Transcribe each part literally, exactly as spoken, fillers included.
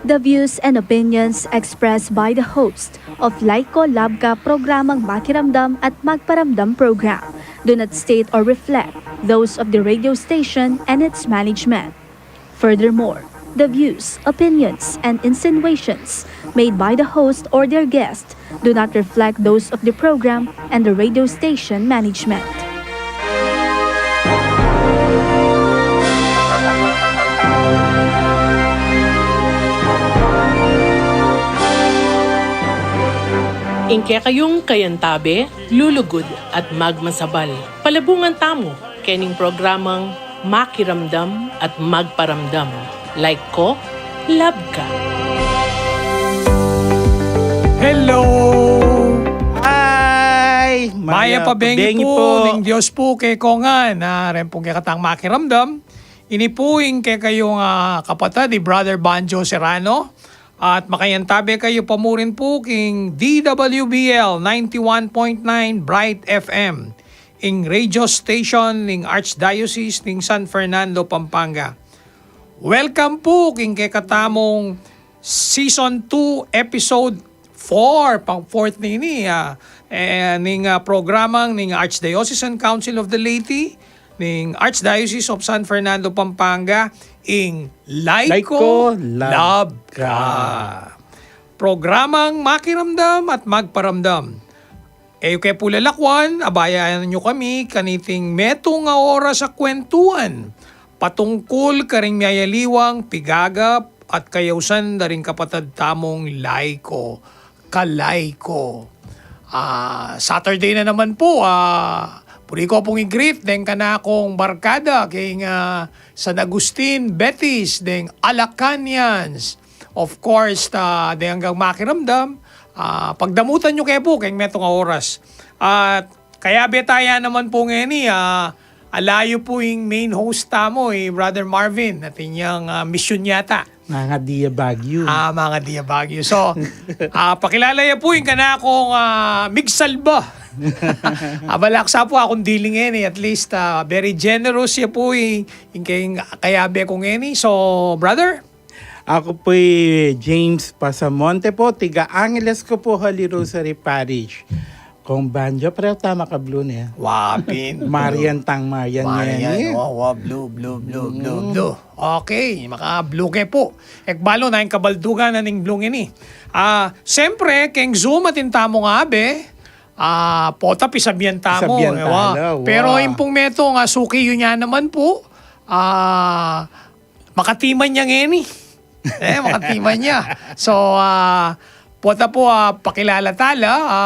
The views and opinions expressed by the host of Laiko Labka programang Makiramdam at Magparamdam program do not state or reflect those of the radio station and its management. Furthermore, the views, opinions, and insinuations made by the host or their guest do not reflect those of the program and the radio station management. Ing kekayung kayantabe, lulugud at magmasabal. Palabungan tamu kening programang Makiramdam at Magparamdam. Laiko Labka. Hello! Hi! Mayap a bengi pu ning Dios pu kekongan, a, reng pung kekatang makiramdam. Ini pu ing kekayung, a, kapatad, i Brother Banjo Serrano. At makayantabe kayu pa murin pu king D W B L ninety-one point nine Bright F M, ing radio station ning Archdiocese ning San Fernando, Pampanga. Welcome pu king kekatamung season two, episode four, pang fourth na ini, a, e, ning, a, programang ning Archdiocesan Council of the Laity, ning Archdiocese of San Fernando, Pampanga, ing Laiko Laiko Labka. Labka. Programang makiramdam at magparamdam. E yu ke pu lalakwan, abayan yu kami kaniting metung a oras a kwentuhan patungkul karing miyayaliwang pigagap at kayausan da ring kapatad tamung laiko, kalaiko. A, Saturday na naman pu, a, buri ku pung i-greet deng kanakung barkada keng, a, San Agustin, Betis, deng Alacanians. Of course, a, deng anggang makiramdam, a, pagdamutan yu ke pu keng metung a oras. At kayabe ta ya naman pu ngeni, a, alayu pu ing main host tamu, i Brother Marvin, atin yang, a, misyun yata. Mangadi ya Baguio. A, mangadi ya Baguio. So, a, pakilala ya pu ing kanakung, a, migsalba. Abala ku sa pu akung diling ngeni, at least, a, very generous ya pu ing, ing keng kayabe ku ngeni. So, brother? Aku pu i James Pasamonte pu, tiga Angeles ku pu, Holy Rosary Parish. Kong Banjo, pareho tamu maka-blue ne. Wa, pin. Marian tang Marian, Marian, ngeni. O, wa, blue, blue, blue, blue, blue. Okay, maka-blue ke pu. E ku balu na ing kabaldugan na ning blue ngeni. A, siyempre, keng Zoom atin tamung abe, a, pota pisabian tamu, pisabian e, wa. Tala, wa. Pero ing pung metung a suki yu ne naman pu, a, makatiman ya ngeni. E, makatiman ya. So, a, pota pu, a, pakilala tala, a,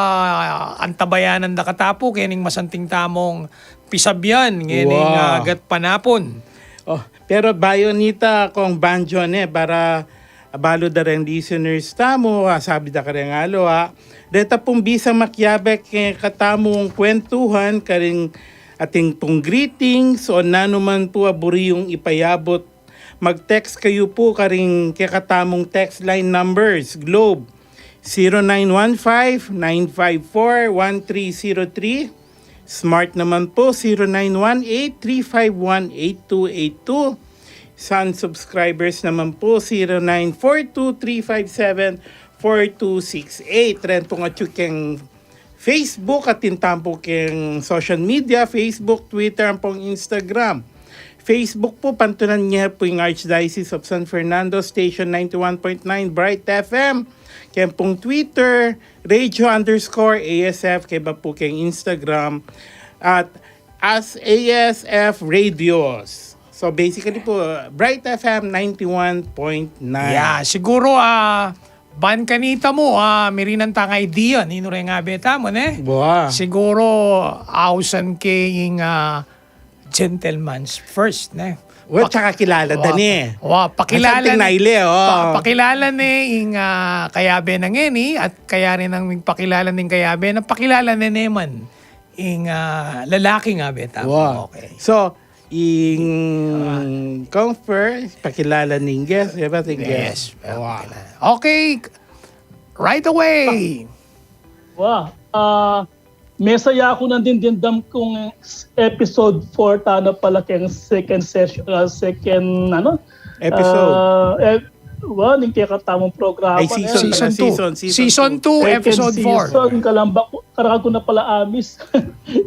antabayanan da katamu pu kening masanting tamung pisabian ngening, wa, a, gatpanapun. O, pero bayu nita, Kong Banjo, ne, para abalu da reng listeners tamu, a, sabi da kareng aliwa, a, reta pung bisang makiabe keng kekatamung kwentuhan, karing atin pung greetings o nanu man pu a buri yung ipayabut, mag-text kayu pu karing kekatamung text line numbers, Globe, zero nine one five, nine five four, one three zero three. Smart naman pu, zero nine one eight, three five one, eight two eight two. Sun subscribers naman pu, zero nine four two, three five seven, four two six eight. Reng pung atyu keng Facebook, atin tamu pu keng social media, Facebook, Twitter, ampong Instagram. Facebook pu, pantunan ye pu ing Archdiocese of San Fernando, station ninety-one point nine Bright F M. Keng pung Twitter, radio underscore A S F, keng ba pu keng Instagram, at as A S F Radios. So basically pu, Bright F M ninety-one point nine. Ya, siguru, a, ban kanita mu, a, mirinan tang idea ninu reng abe tamu, ne? Wa. Siguru, ausan ke ing, a, gentleman's first, ne? Wa, tsaka kilala da ne. Wa, pakilala ne. Masanting na ile, o. Pa-, pakilala ne ing, a, kayabe na ngeni, at kaya rin nang pakilala ning kayabe na pakilala ne naman ing, a, lalaki nga abe tamu. Wa. Okay. So, ing, a, kong first, pakilala ning guest, e ba, ning guest? Yes, wa, pakilala. Okay, right away. Wa, a, mesaya ku nang dimdam kung episode four, tana pala keng second session, a, second, ano? Episode. A, e-, ba, ning kekatamung programa. Ay, season pala, season two. Season, season two, second episode four. Season, kalambaku, karaku na pala amis.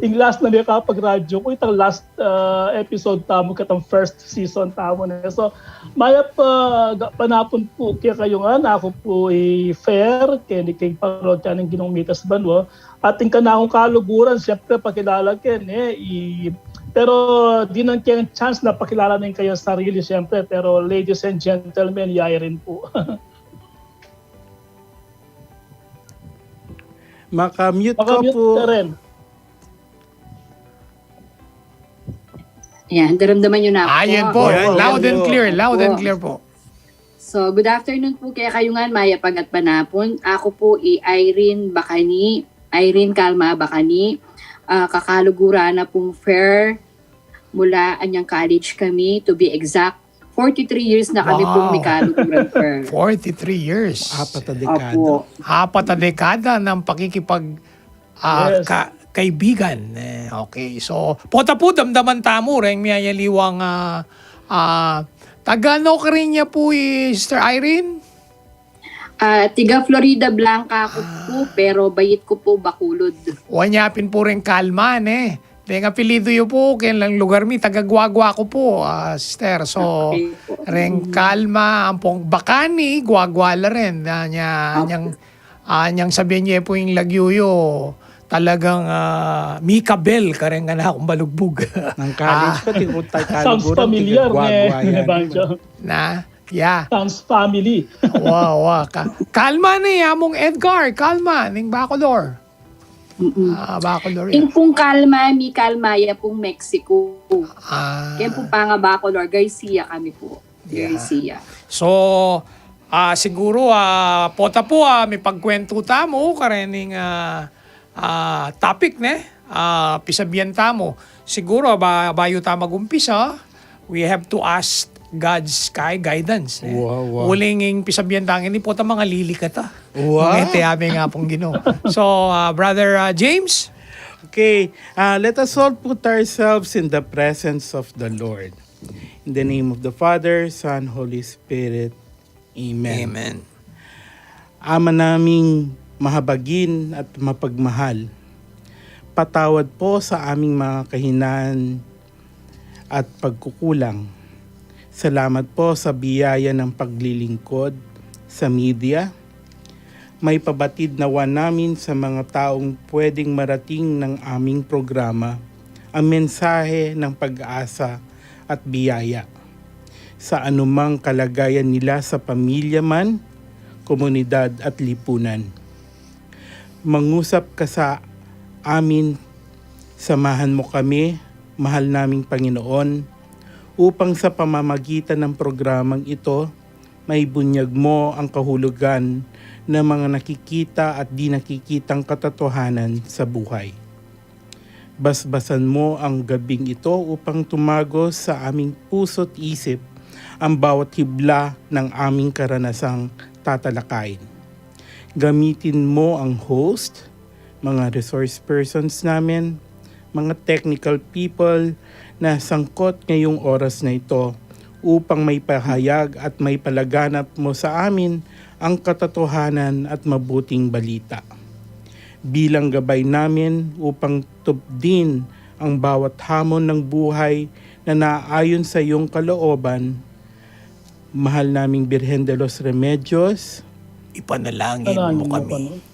Ing last na mekapagradyo ku, itang last, ah, episode tamu, ketang first season tamu ne. So, mayap a panapun pu kekayu ngan, aku pu i Fer, keni king parokya ning Ginung Mitas Banua. At ing kanakung kaluguran, siyempre, pakilala ke ne, i, pero dinan keng chance na pakilala ning kayang sarili, siyempre, pero ladies and gentlemen, i Irene pu. Maka-mute ka pu. Maka-mute ka rin. Yan, daramdaman niyo na pu. Ayan pu. Ayan, loud and clear, loud and clear pu. So, good afternoon pu kekayu ngan, mayap a gatpanapun. Aku pu i Irene Bacani, Irene Calma Bacani, ah, kakaluguran na pung Fer, mula anyang college kami, to be exact, forty-three years na kami pung mikaluguran, Fer. Wow. Forty-three years. Apat a dekada. Opo. Apat a dekada ng pakikipag, ah, ka-, kaibigan. Eh, okay. So, pota pu, damdaman tamu reng miyayaliwang, ah, ah, taga ano ka rin niya pu, eh, Sister Irene? Ah, tiga Floridablanca ku pu, pero bayit ku pu Bacolod. Wa, nya pin pu reng Calma, ne? Deng apelyidu yu pu, keng lugar mi, taga Guagua ku pu, ah, sister. So, reng Calma, ampong Bacani, Guagua la rin. Ah, nya, nyang, ah, nyang sabian ye pu ing lagyu yu, talagang, ah, mikabel kareng kanakung balugbug. Nang college ku, tingutay kaluguran, tiga Guagua yan. Sounds familiar, ne? Na? Yeah. Sounds family. Wa, wa, ka-, Calma ne, Among Edgar, Calma, ning Bacolor. Mm-mm. Ah, Bacolor ya. Ing pung Calma, mi Calma ya pung Mexico. Ah. Keng pung panga Bacolor, Garcia kami pu. Yeah. Garcia. So, ah, siguru, ah, pota pu, ah, mipagkwentu tamu karening, ah, ah, topic, ne? Ah, pisabian tamu. Siguru, ba-, bayu tamu magumpisa, we have to ask God's kay guidance, ne? Wa, wa. Uling ing pisabian tang ini, pota mangalili kata. Wa. Ngete abe ing Apung Ginu. So, ah, Brother, ah, James? Okay, ah, let us all put ourselves in the presence of the Lord. In the name of the Father, Son, Holy Spirit. Amen. Amen. Ama naming mahabagin at mapagmahal, patawad po sa aming mga kahinaan at pagkukulang. Salamat po sa biyaya ng paglilingkod sa media. Maipabatid nawa namin sa mga taong pwedeng marating ng aming programa ang mensahe ng pag-asa at biyaya sa anumang kalagayan nila sa pamilya man, komunidad at lipunan. Mangusap ka sa amin, samahan mo kami, mahal naming Panginoon, upang sa pamamagitan ng programang ito, maibunyag mo ang kahulugan ng mga nakikita at di nakikitang katotohanan sa buhay. Basbasan mo ang gabing ito upang tumagos sa aming puso't isip ang bawat hibla ng aming karanasang tatalakayin. Gamitin mo ang host, mga resource persons namin, mga technical people na sangkot ngayong oras na ito upang maipahayag at maipalaganap mo sa amin ang katotohanan at mabuting balita. Bilang gabay namin upang tupdin ang bawat hamon ng buhay na naaayon sa iyong kalooban, mahal naming Birhen de los Remedios, ipanalangin mo kami.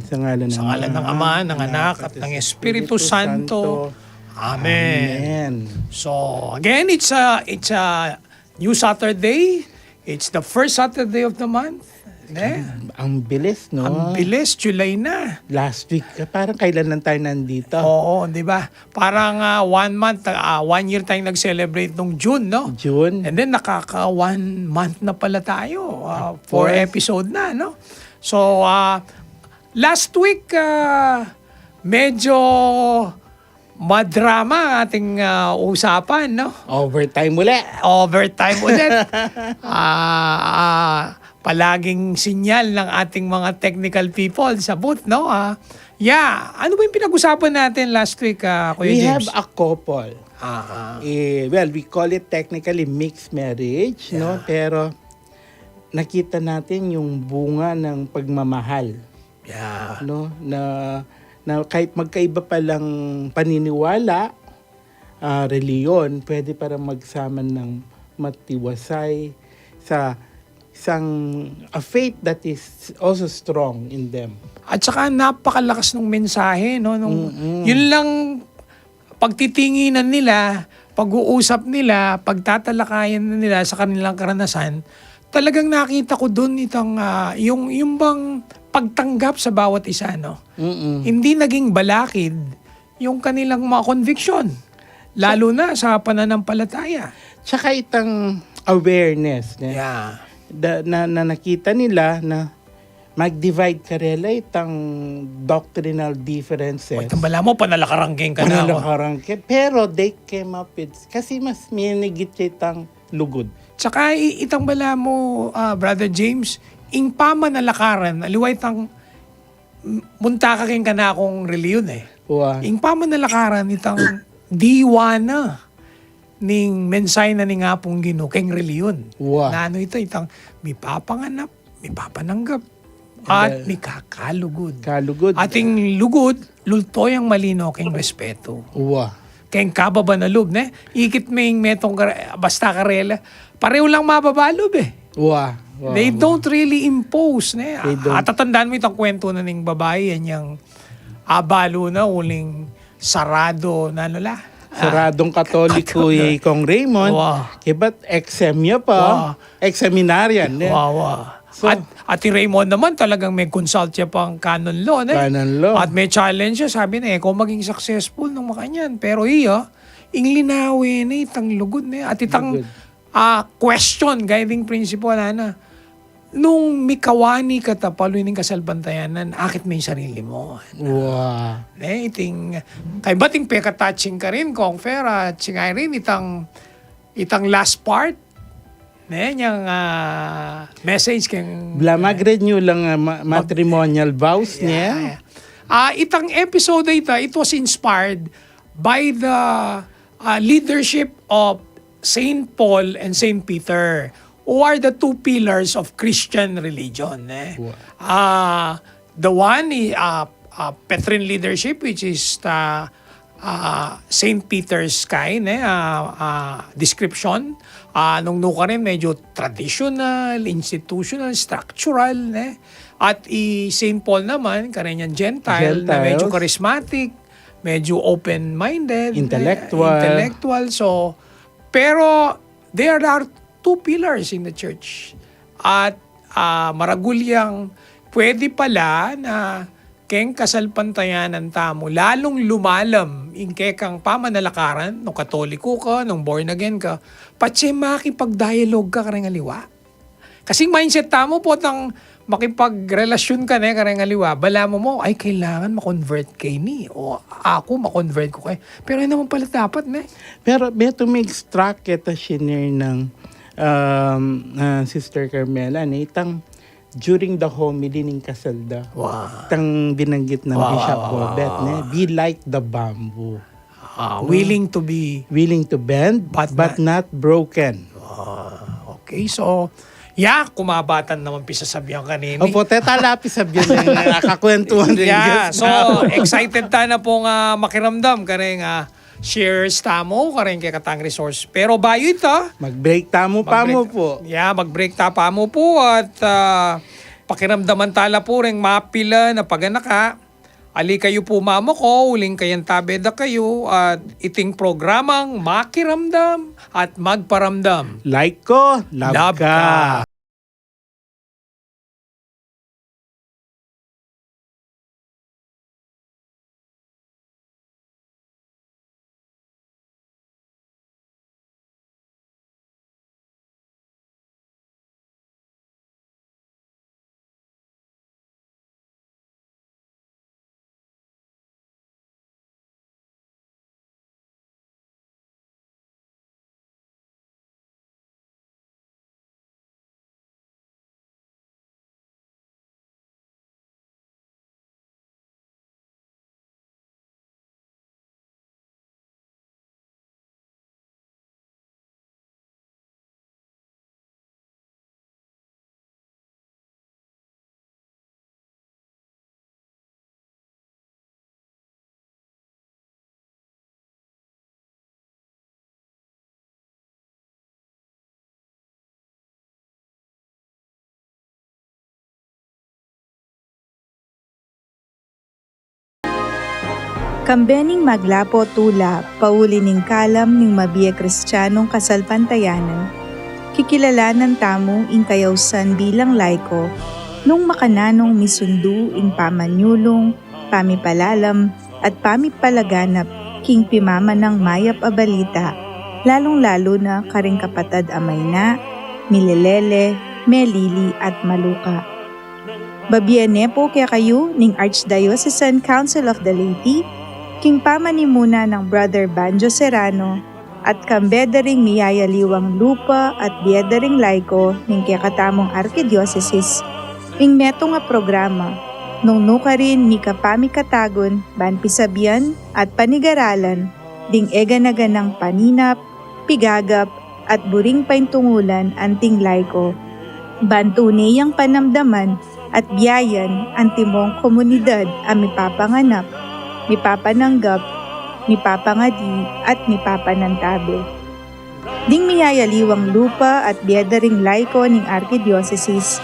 Sa ngalan ng Ama, ng Anak, at ng Espiritu Santo. Amen. Amen. So, again, it's a, it's a new Saturday. It's the first Saturday of the month. Ne? Ang, ang bilis, no? Ang bilis, July na. Last week, parang kailan lang tayo nandito? Oo, di ba? Parang, ah, one month, ah, one year tayong nag-celebrate nung June, no? June. And then, nakaka-one month na pala tayo. Ah, four episode na, no? So, ah, last week, ah, medyo madrama ang ating, ah, usapan, no? Overtime uli. Overtime ulit. Ah, ah, palaging sinyal ng ating mga technical people sa booth, no? Ah, yeah. Ano ba yung pinag-usapan natin last week, ah, Kuya James? We have a couple. Ah, ah. Eh, well, we call it technically mixed marriage, no? Yeah. Pero nakita natin yung bunga ng pagmamahal, Yeah. no? Na, na kahit magkaiba palang paniniwala, ah, reliyon, pwede pa rin magsama ng matiwasay sa isang, a faith that is also strong in them. At saka napakalakas nung mensahe, no? Nung, Mm-mm. yun lang pagtitinginan nila, pag-uusap nila, pagtatalakayan nila sa kanilang karanasan, talagang nakita ko dun itong, ah, yung, yung bang pagtanggap sa bawat isa, no? Mm-mm. Hindi naging balakid yung kanilang mga conviction, lalo na sa pananampalataya. Tsaka itang awareness, ne? Yeah. Da-, na, na nakita nila na mag-divide karela itang doctrinal differences. O, itang bala mo, panalakarangking ka na, o. Panalakarangking. Pero they came up with, kasi mas minigit siya itang lugod. Tsaka i-, itang bala mo, ah, Brother James, ing pamanalakaran, aliwa itang, m-, munta ka king kanakung reliyon, eh. Wa. Ing pamanalakaran itang diwa na ning mensahe na ning Apung Ginu keng reliyon. Wa. Na ano ita, itang mipapanganap, mipapananggap, And, at uh, mikakalugud. Kalugud. Ating lugud, lulto yang malino keng respeto. Wa. Keng kababa na lub, ne? Ikit me ing metung kare-, basta karela. Pareho lang mababa lub, eh. Wa, wa, They wa. don't really impose, ne? They don't. At tatandaan mo itang kwento na ning babae, yan yang abalu na, uling sarado na, ano la? Ah, Saradong Katoliko Katoliko. i Kong Raymond, Wa. kibat ex-sem ya pa, Wa. ex-seminarian, ne? Wa, wa. So, At, at i Raymond naman talagang may consult siya pang canon law, ne? Canon law. At may challenge siya, sabi na, eh, kung maging successful nung makanyan. Pero iya, ing linawe na itang lugud, ne? At itang, Lugud. ah, question, guiding principle, ana, nung mikawani ka ta palu ning kasalpantayanan, akit me ing sarili mo. Wa. Ne, iting, kaybat ing peka-touching karin, Kong Fer, at Sing Irene, itang, itang last part, ne, niyang, ah, message keng Bla mag-renew lang, ah, ma-, Mag- matrimonial vows Yeah, niya. yeah. Ah, itang episode ita, it was inspired by the, ah, leadership of Saint Paul and Saint Peter, who are the two pillars of Christian religion, eh. Wa. Ah, the one, i-, ah, ah, Petrine leadership, which is the, ah, Saint Peter's kind, eh, ah, ah, description. Ah, nung nukarin, medyo traditional, institutional, structural, eh. At i Saint Paul naman, karin yang Gentile, na medyo Gentiles. charismatic, medyo open-minded, eh, Intellectual. intellectual. So, pero there are two pillars in the church. At, ah, maragul yang pwede pala na keng kasalpantayanan tamu, lalung lumalam ing kekang pamanalakaran, nung Katoliko ka, nung born again ka, patse makipag-dialogue ka kareng aliwa. Kasi mindset tamu, potang makipagrelasyon ka ne kareng aliwa, balamu mo, "Ay, kailangan ma-convert ke ini, o aku ma-convert ku kaya." Pero yun naman pala dapat, ne? Pero metung, mi-extract kita, shinare nang, um, ah, Sister Carmela, ne, itang during the homily ning kasal da. Wow. Itang binanggit ng Wow, Bishop wow, wow, Gobet, wow. ne, "Be like the bamboo." Ah, No? willing to be Willing to bend, but but not not broken. Ah, okay. So, ya, kumabatan naman pisasabian kanini. Opo, teta la pisabian na yung nakakwentuhan rin, Yeah, guys. so, excited ta na pung, ah, makiramdam kareng, ah, shares tamu, kareng kekatang resource. Pero bayu ita, Mag-break tamu pa mu Mag-break, po. yeah, mag-break ta pa mu po at, ah, pakiramdaman ta la pu reng mapila na paganaka. Ali kayu pu mamako, uling kayantabe da kayu, at iting programang Makiramdam at Magparamdam. Like ko, love Love ka. ka. Kambe ning maglapo tula pauli ning kalam ning mabie Kristianong kasalpantayanan, kikilalanan tamu ing kayausan bilang laiko, nung makananung misundu ing pamanyulung, pamipalalam, at pamipalaganap king pimamanang mayap a balita, lalung-lalu na karing kapatad a mayna, milelele, melili, at maluka. Babie ne pu kekayu ning Archdiocesan Council of the Laity, king pamanimuna nang Brother Banjo Serrano, at kambe da ring miyayaliwang lupa at bie da ring laiko ning kekatamung arkidiosesis, ing metung a programa, nung nukarin mikapamikatagun ban pisabian at panigaralan ding eganaganang paninap, pigagap, at buring paintungulan anting laiko. Ban tune yang panamdaman at biayan antimong komunidad a mipapanganap, mipapananggap, mipapangadi, at mipapanantabe. Ding miyayaliwang lupa at bie da ring laiko ning arkidiosesis,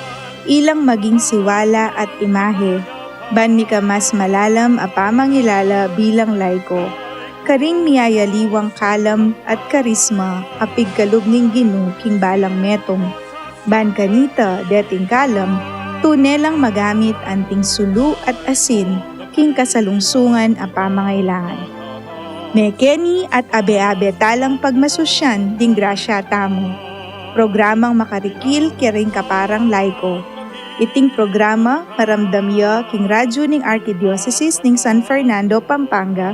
ilang maging siwala at imahe, ban mika mas malalam a pamangilala bilang laiko, karing miyayaliwang kalam at karisma a pigkalub ning Ginu king balang metung. Ban kanita, deting kalam, tune lang magamit anting sulu at asin king kasalungsungan a pamangailangan. Mekeni at abe-abe talang pagmasusyan ding grasya tamu. Programang makarikil karing kaparang laiko. Iting programa maramdam ya king radyu ning Arkidiosesis ning San Fernando, Pampanga,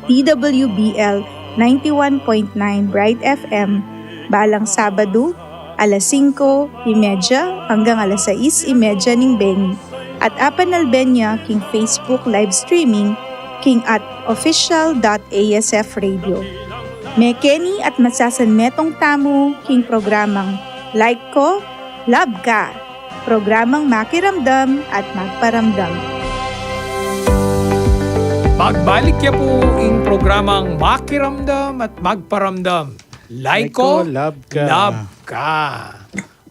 D W B L ninety-one point nine Bright F M, balang Sabadu, alas singko y media anggang alas sais y media ning bengi, at apanalben ya king Facebook live streaming king at official dot A S F radio. Mekeni at masasanmetung tamu king programang Like Ko, Love Ka, programang makiramdam at magparamdam. Magbalik ya pu ing programang Makiramdam at Magparamdam. Like Ko, love ka. Love ka.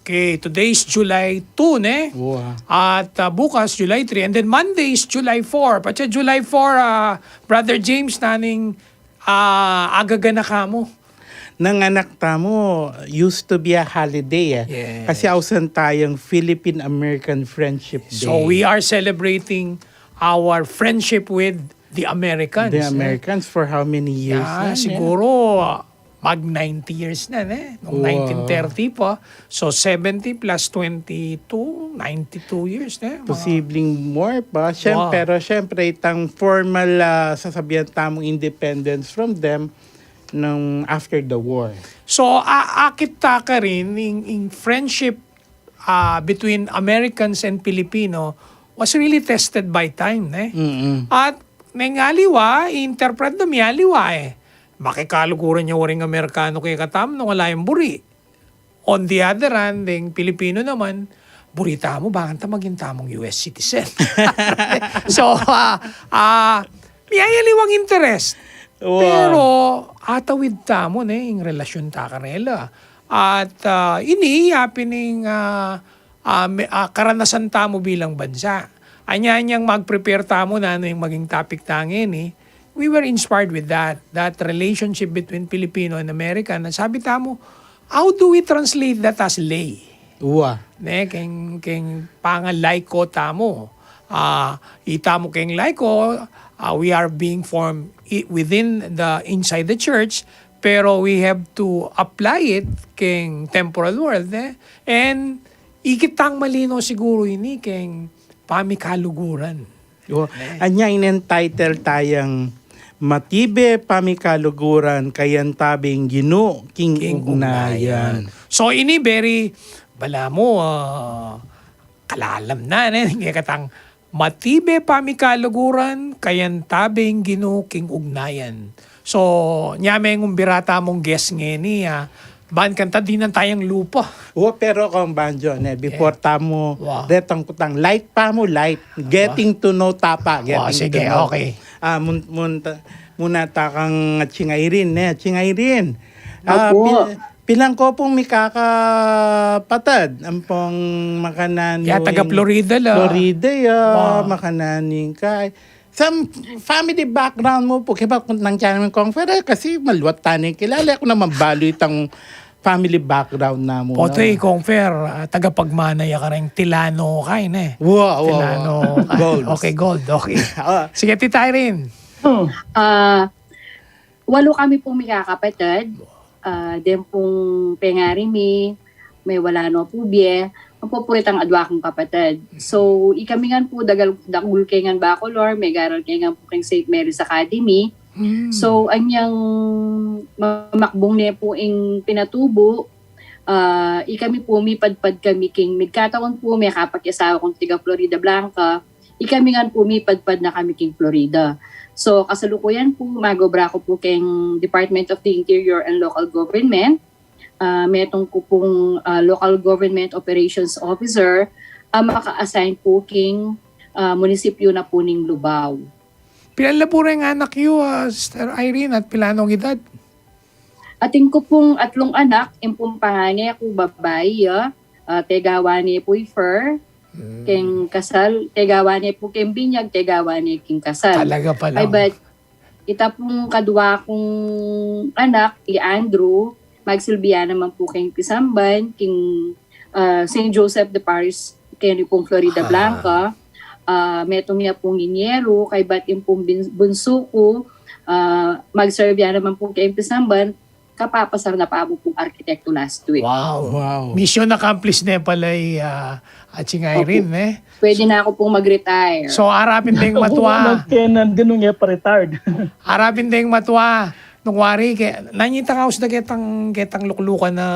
Okay, today is July two, ne? Wa. At, ah, bukas, July three. And then Monday is July four. Patse July four, ah, Brother James, naning, ah, agaganaka mu. Nanganak tamu used to be a holiday, eh. Yes. Kasi ausan tayang Philippine American Friendship Day. So we are celebrating our friendship with the Americans, eh. The Americans for how many years na, eh? Siguro, mag ninety years na, ne? Nung nineteen thirty pa. So, seventy plus twenty-two, ninety-two years, ne? Posibleng more pa. Siyem-, pero siyempre, itang formal, ah, sasabihan tamung independence from them nung after the war. So, a-, akit ta karin, ing, ing friendship, ah, between Americans and Filipino was really tested by time, ne? Mm-mm. At mengaliwa, i-interpret na mengaliwa, eh. Makikaluguran ya waring Amerikano kekatamu nung ala yang buri. On the other hand, deng Pilipino naman, buri tamu, bakanta maging tamung U S citizen. So, ah, ah, miyayaliwang interest. Wow. Pero, atawid tamu, ne, ing relasyon ta karela. At, ah, ini, yapin ing, ah, ah, me-, ah, karanasan tamu bilang bansa. Anya-anyang mag-prepare tamu nanu ing maging topic ta ngeni, we were inspired with that, that relationship between Filipino and American. At sabi tamu, how do we translate that as lay? Wa. Ne, keng, keng pangalaiko tamu. Ah, itamu keng laiko, ah, we are being formed i-, within the, inside the church, pero we have to apply it keng temporal world, eh. And ikit tang malino siguro ini keng pamikaluguran. O, anya in-entitle tayang Matibe Pamikaluguran, Kayantabe ing Ginu king Ugnayan. So, ini very, balamu, ah, kalalam na, ne? Kekatang Matibe Pamikaluguran, Kayantabe ing Ginu king Ugnayan. So, nya mengumbira tamung guest ngeni, ah, ban kanta dinan tayang lupa. Wa, pero Kong Banjo, ne, before tamu, detang kutang light pa mu, light. Getting to know ta pa, getting to know. Sige, okay. Ah, mun-, mun-, ta-, muna ta kang Ching Irene, ne, Ching Irene. Ah, pil-, pilan ko pung mikakapatad, ampong makananu ya, taga Florida la. Florida ya, makananu ing kay Some family background mu pu, kaya ba kung nang tiyan kong Fer, eh, kasi maluat tane kilala, aku naman balu itang family background na mu. Pote, na. Kong Fer, ah, tagapagmana ya kareng Tilano kay, ne? Wow, wow, Tilano wow. Kay. Gold. Okay, gold, okay. Ah. Sige, Tita Irene. Hmm. Ah, walu kami pung mikakapatad. Ah, den pung pengari mi, me wala no pu bie, mapupuritang adwa kung kapatad. So, ikami ngan pu, dagal, dakul ke ngan bakulor, megaral ke ngan pu keng Saint Mary's Academy. Mm. So, anyang mamakbung ne pu ing pinatubu, ah, ikami pu, mipadpad kami king, migkataon pu, mekapakiasawa kung tiga Floridablanca, ikami ngan pu, mipadpad na kami king Florida. So, kasalukuyan pu, magobra ku pu keng Department of the Interior and Local Government. Ah, metung ku pung, ah, Local Government Operations Officer, a maka-assign pu king, ah, munisipyu na pu ning Lubao. Pilan la pu reng anak yu, ah, Sister Irene, at pilan nong edad? Atin ku pung atlung anak, ing pung pangane ku babai, ah, ah, tegawa ne pu i Fer, mm, keng kasal, tegawa ne pu keng binyag, tegawa ne keng kasal. Talaga pala. Ay, but ita pung kadwa kung anak, i Andrew, magsilbi ya naman pu keng pisamban, keng, ah, Saint Joseph de Paris, keni pung Floridablanca. Ah, metung ya pung inyeru, kaybat ing pung bin-, bunsu ku, ah, mag-serve ya naman pu keng pisamban, kapapasar na pa mu pung arkitekto last week. Wow. Wow. Mission accomplished ne pala i, ah, Aching Irene, opo, eh. Pwede na aku pung mag-retire. So, arapin deng matua. Nagkenan din nung e pa-retired. Arapin deng matua. Nung wari ke, nanyita nga us da ketang, ketang luklukan na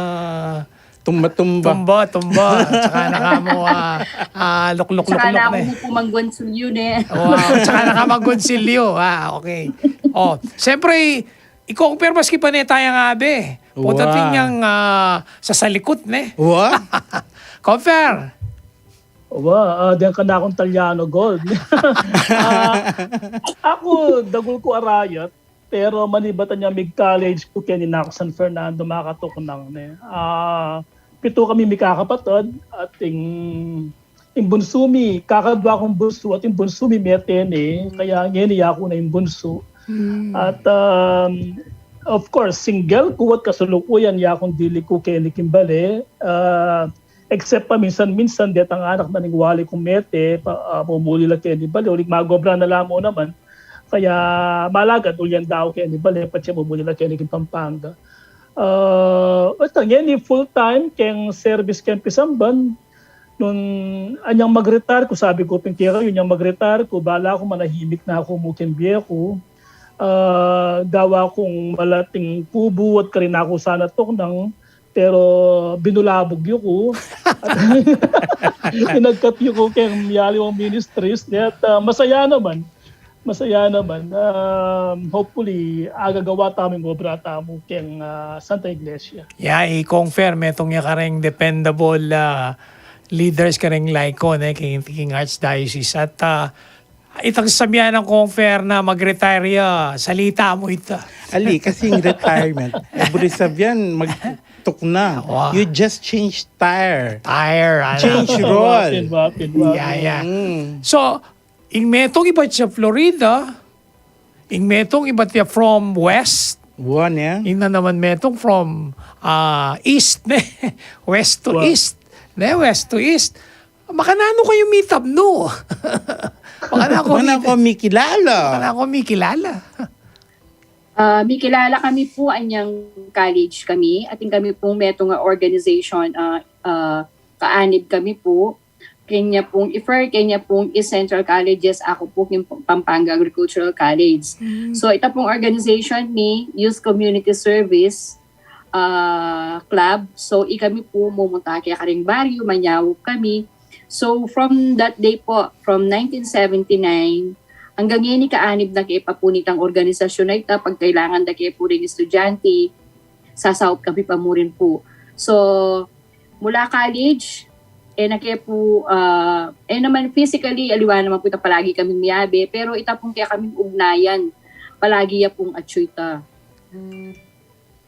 tumba-tumba. Tumba-tumba. Tsaka na ka mu, ah, ah, lukluk-lukluk. Tsaka na aku mu pung manggonsilyo ne. Wow, tsaka na ka manggonsilyo. Ah, okay. Oh, siyempre, i-compare maski pa ne taya nga be. Pota, wow, atin yang, ah, sasalikut ne. Wa? Compare. Wa, ah, diyan ka na akong Talyano gold. Ah, aku, dagul ku arayat, pero manibatan yang mig-college ku, keni na ku San Fernando makatuknang ne. Ah, pitu kami mikakapatad, at ing ing bunsu mi, kakadwa kung bunsu, at ing bunsu mi mete ne, kaya ngeni yaku na ing bunsu. Mm. At, um, of course, single ku at kasalukuyan yakung dili ku keni king bale, ah, except paminsan-minsan, detang anak na ning wali kung mete, pa, ah, mumuli la keni bale, uling mag-obra na la mu naman, kaya malagad uling dau keni bale, patse mumuli la keni king Pampanga. Ah, basta ngeni full time keng service keng pisamban, nung anyang mag-retire ku, sabi ku pin kekayu, anyang mag-retire ku, bala ku manahimik na ku mu keng bie ku. Ah, gawa kung malating kubu at karin na ku sana tuknang, pero binulabug yu ku. At inagkat yu ku keng mialiwang ministries, at, ah, masaya naman. Masaya naman. Um, hopefully, agagawa tamu ing obra tamu keng, ah, Santa Iglesia. Ya, i Kong Fer, metung ya kareng dependable, ah, leaders kareng LICO, ne, king, king Archdiocese. At, ah, itang sasabian nang Kong Fer na mag-retire ya, salita mu ita. Ali, kasi ing retirement, e buri sabian magtuknang. Wow. You just change tire. Tire, ano? Change role. Wapin, wapin, wapin. Yeah, yeah. Mm. So, ing metung ibat ya Florida, ing metung ibat ya from west. Wa, ne? Ing nanaman metung from, ah, east, ne? West to east. Ne? West to east. Makananu kayu mitabnu? Makananu kayu mikilala? Makananu kayu mikilala? Ah, mikilala kami pu anyang college kami. Atin kami pung metung a organization, ah, ah, kaanib kami pu. Kenya pung i Fer, kenya pung East Central Colleges, aku pu king Pampanga Agricultural College. Mm. So, ita pung organization mi, Youth Community Service, ah, Club. So, ikami pu mumunta kaya karing baryu, manyaup kami. So, from that day po, from nineteen seventy-nine, anggang ngeni kaanib na ke pa pu nitang organisasyun a ita, pagkailangan da ke pu ring estudyante, sasaup kami pa mu rin pu. So, mula college, e na ke pu, ah, e naman physically, aliwa naman pu ita palagi kaming miyabe, pero ita pung kaya kaming ugnayan, palagi ya pung atyu ita.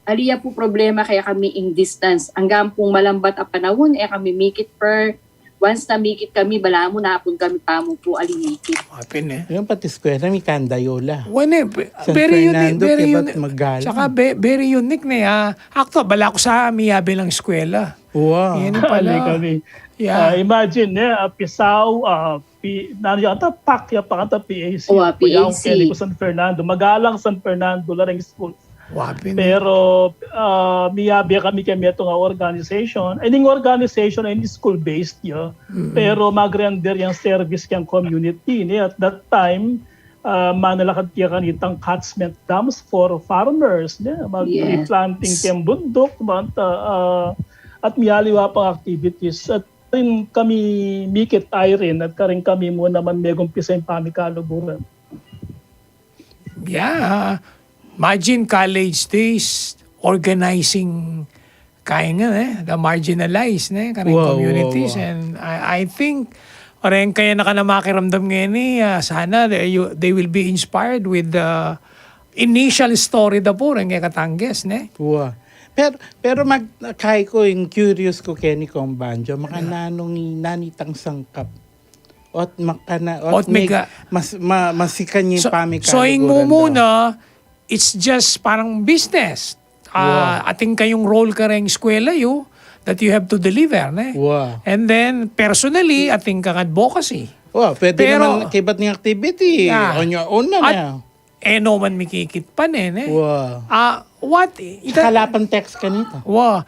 Ali ya pu problema kaya kami ing distance. Anggang pung malambat a panaun, e kami mikit per, Once na mikit kami, balamu napun kami pamu pu aling mikit. Apin e. Yung pati eskwela, mi kandayo la. Wane, very unique, very unique. Saka very unique ne. Akto, bala ku sa miyabe lang eskwela. Wow. Yan pala. Kami. Yeah. Uh, imagine ne, uh, Pisao, uh, P, nanu yata, PAC, ya pa kanta PAC. Owa, PAC. Kaya ako kaya ko San Fernando. Magalang San Fernando, lareng school. Wapin. Pero uh, miyabe kami kaya metung a organization. Ining organization, ini school-based ya. Mm-hmm. Pero mag-render yang service kayang community. Ni at that time, uh, manalakad kaya kanitang catchment dams for farmers. Ni? Mag-replanting yes. Kayang bunduk. Banta, uh, at miyaliwa pang activities. At karin kami mikit Irene at karin kami mu naman megumpisa ing pamikaluguran. Yeah. Imagine college days, organizing kaya nga, eh, the marginalized, ne, karing wow, communities. Wow, wow. And I, I think, orang kaya na ka na makiramdam ngayon, eh, uh, sana they, you, they will be inspired with the initial story da po, orang kaya Katangges, ne? Wow. Pero, pero mag, kay ko, yung curious ko keni Kong Banjo, makananong nanitang sangkap. Ot makana, ot, ot mega, mas, ma, masikan yung so, pamikaluguran so, ing mumuna, it's just parang business. Uh, wow. Ating kayong role kareng eskwela yu that you have to deliver, ne? Wow. And then, personally, ating kang advocacy. Wow, pwede pero, naman kibat ng activity. Yeah. On your own na at, na. E no man mikikit pa ne, ne? Wow. Ah, what? Kalapan text kanita. Wow.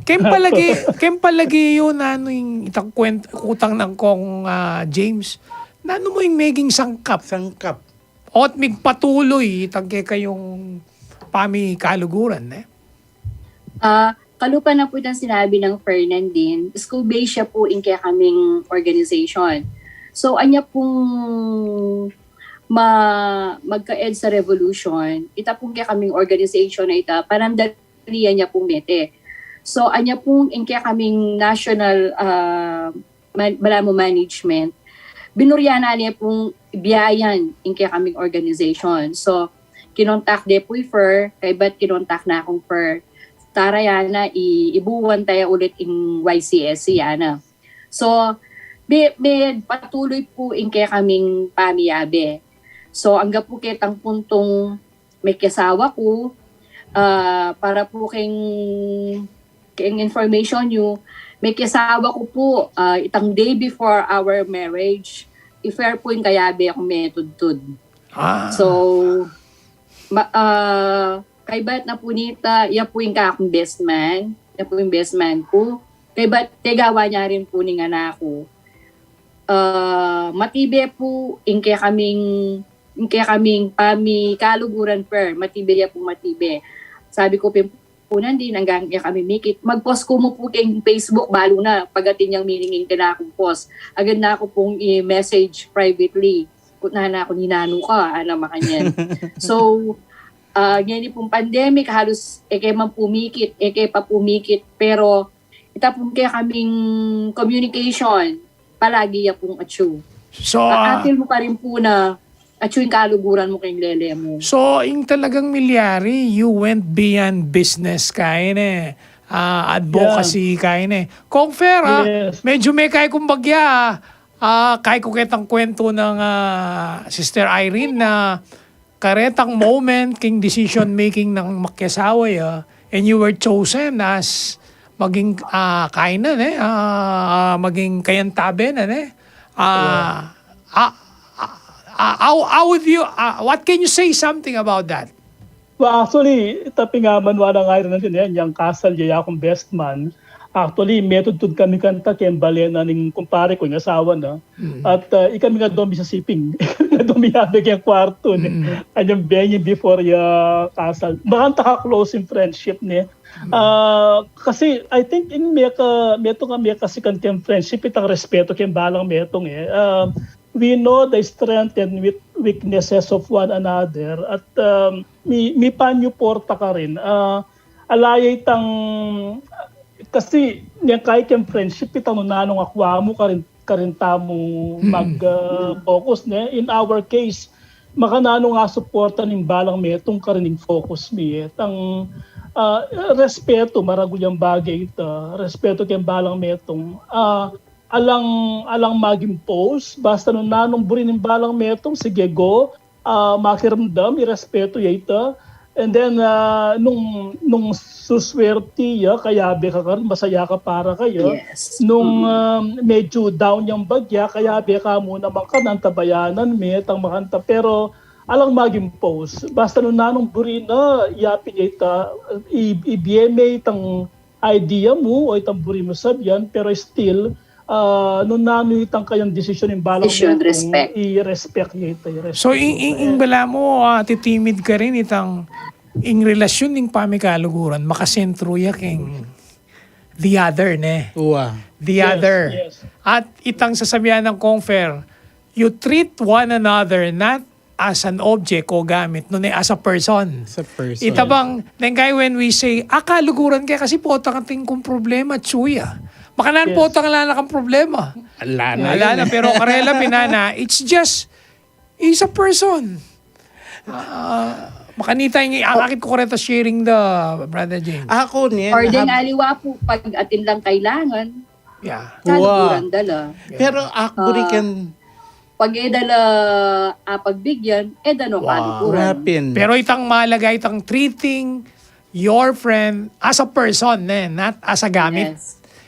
Kem palagi, kem palagi yun, ano yung itang kwent, kutang ng kong uh, James. Nanu mo yung meging sangkap? Sangkap. O't migpatuloy, itang kekayung pamikaluguran, ne? Ah, uh, kalupa na po itang sinabi ng Fernandin, school-based siya po in kaya kaming organization. So, anya pong ma magka-EDSA revolution, ita pung kekaming organization na ita, panandalian ya pung mete. So, anya pung ing kekaming national uh, man, balamu management, binuryanan ne pung biayan ing kekaming organization. So, kinontak de pu i Fer, kaybat kinontak na kung Fer, tara yana, i, ibuwan taya ulit ing Y C S C yana. So, me, me patuloy pu ing kekaming pamiyabe. So, angga pu ketang puntung mekiasawa ku, ah, para pu keng, keng information yu, mekiasawa ku pu, ah, itang day before our marriage, i Fer pu ing kayabe kung metudtud. Ah. So, ma, ah, kaybat na pu nita, ya pu ing kakung best man, ya pu ing best man ku. Kaybat, kegawa na rin pu ning anak ku. Ah, matibe pu ing kekaming, ing kekaming pamikaluguran, Fer, matibe ya pu, matibe. Sabi ku pin pu nandin, anggang ya kami mikit, mag-post ku mu pu keng Facebook, balu na pag-atin yang meaning ing kanakung post. Agad na ku pung i-message privately. Kutnan na ku, "Ninanu ka?" Ana makanyan. So, ah, ngeni pung pandemic, halus e ke man pu mikit, e ke pa pu mikit, pero ita pung kekaming communication, palagi ya pung atsu. So, ah, atil mu pa rin pu na atsu ing kaluguran mu keng lele mu. So, ing talagang milyari, you went beyond business, kaya ne, ah, advocacy, yeah, kaya ne. Kong Fer, ah, yes, medyo me kay kung bagya, ah, kay ku ketang kwento ng, ah, Sister Irene na karetang moment king decision making ng makiasawa ya, and you were chosen as maging, ah, kainan, eh, ah, maging kayantabe na, eh. Ah, ah, ah, ah, how, how would you, ah, what can you say something about that? Well, actually, tapi nga man wala nga rin natin yan, yung kasal ya akong best man. Actually, metudtud kami kanta keng bale na ning kumpare ku, ing asawa na. Mm. At, ah, ikami nga domi sa siping. Ikami nga domi yabe keng kwartu, ne. Mm. Anyang venue before ya kasal. Bakanta ka close in friendship, ne. Mm. Ah, kasi, I think, in meka, metung a mekasikan keng friendship, itang respeto keng balang metung, eh. Ah, we know the strength and weak-, weaknesses of one another. At, um, mi, mipanyuporta ka rin. Ah, ala ya itang, kasi, niyang kaya keng friendship, itang nung nanung akwa mu, karin, karin tamu mag, ah, focus, ne? In our case, makananu nga suporta ning balang metung, karin ing focus mi, eh. Itang, ah, respeto, maragul yang bagay ita, respeto keng balang metung. Ah, alang, alang mag-impose, basta nung nanung buri ning balang metung, sige, go, ah, makiramdam, irespetu ya ita. And then, ah, nung, nung suswerti ya, kayabe ka karin, masaya ka para kaya. Nung, ah, medyo down yang bagya, kayabe ka mu naman karin, antabayanan me, tang makanta. Pero, alang mag-impose. Basta nung nanung buri na, yapin ya ita, i-, ibie me itang idea mu o itang buri mu sabian, pero still, ah, nung nanu itang kayang desisyon ning balang metung, i-respect ya ita, i-respect. So, ing, ing, ing bala mu, ah, titimid karin itang ing relasyon ning pamikaluguran, makasentro ya keng the other, ne? The other. At itang sasabian nang Kong Fer, you treat one another not as an object o gamit, nune as a person. As a person. Ita bang, neng kaya when we say, ah, kaluguran ke kasi potang atin kung problema, tsuya. Makananu potang ala na kang problema. Ala na, pero karela pinana, it's just, he's a person. Ah, makanita ing, akakit ku kareta sharing the, Brother James. Ako ni, or deng aliwa pu, pag atin lang kailangan, kaluguran da la. Pero ak burikan, pag e da la apagbigyan, e da no kaluguran. Pero itang malaga, itang treating your friend as a person, eh, not as a gamit.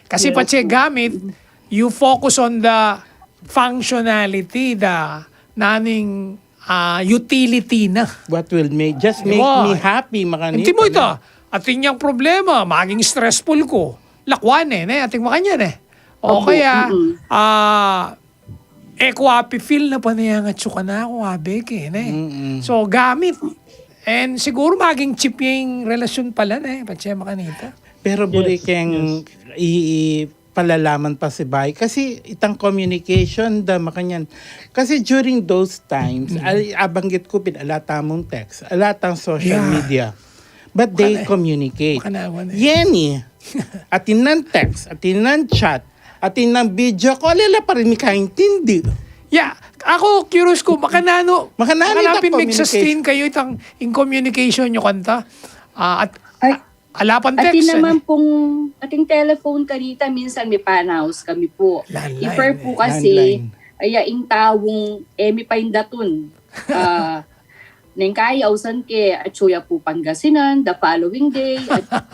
Kasi patse gamit, you focus on the functionality, the naning, ah, utility na. What will make, just make me happy, makanita. Inti mu ita, atin yang problema, maging stressful ku. Lakwan e, ne? Atin makanyan e. O kaya, ah, e ku api-feel na panayang atsu kanaku, abe ke, ne? So, gamit. And siguru maging cheap ya ing relasyon pala, ne? Patse makanita. Pero buri keng i, i, palalaman pa si Bay. Kasi itang communication da makanyan. Kasi during those times, al-, abanggit ku pin, ala tamung text, ala tang social media. But they communicate. Yeni, atin nang text, atin nang chat, atin nang video call, ala pa rin mikaintindi. Ya, aku curious ku, makananu, makananu pin mag-sustain kayu itang, in communication yu kanta? Ah, at ala pang text, atin naman pung, ating telephone kanita, minsan mipanaus kami pu. Landline, iper pu kasi, landline. Aya ing taung e mi paindatun. Ah, neng kaya ausan ke, atsu ya pu Pangasinan, the following day,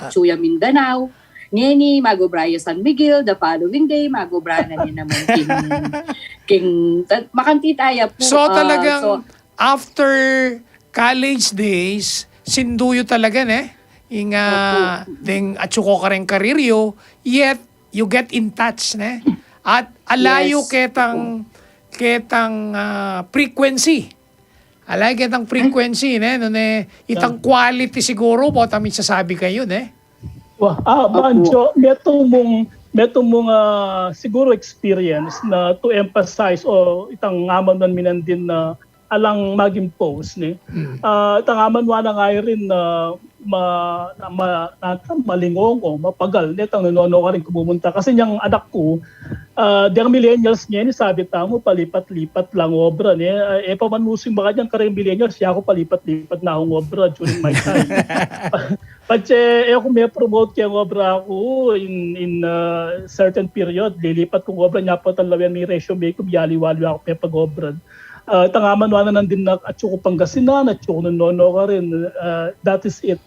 atsu ya Mindanao. Ngeni, mag-obra ya San Miguel, the following day, mag-obra na ne naman king, king, ta-, makanita ya pu. So, ah, talagang so, after college days, sindu yu talaga, ne? Ing, ah, deng atsu ko kareng career yu, yet you get in touch, ne? At ala yu ketang, ketang, ah, frequency. Ala yu ketang frequency, ne? Nune, itang quality siguru, potang misasabi kayu, ne? Wa, ah, manjo, metung mung, metung mung, ah, siguru experience na to emphasize o itang amanuan mi nandin na alang mag-impose, ne? Ah, itang amanuan nang Irene na ma-, na ma-, na malingongo, mapagal, ne? Itang nanono karin kumumunta. Kasi inyang anak ku, ah, deng millennials ngeni, sabi tamu, palipat-lipat lang obra, ne? Ah, e pa man uso ing makanyan kareng millennials, yaku palipat-lipat na kung obra during my time. Patse, e ku me-promote keng obra ku in, in, ah, certain period, lilipat kung obra, nya pa talawen ing resume ku, mialiwa-liwa ku mepag-obra. Ah, itang amanuan na nandin na atsu ku Pangasinan, atsu ku nanono karin, ah, that is it.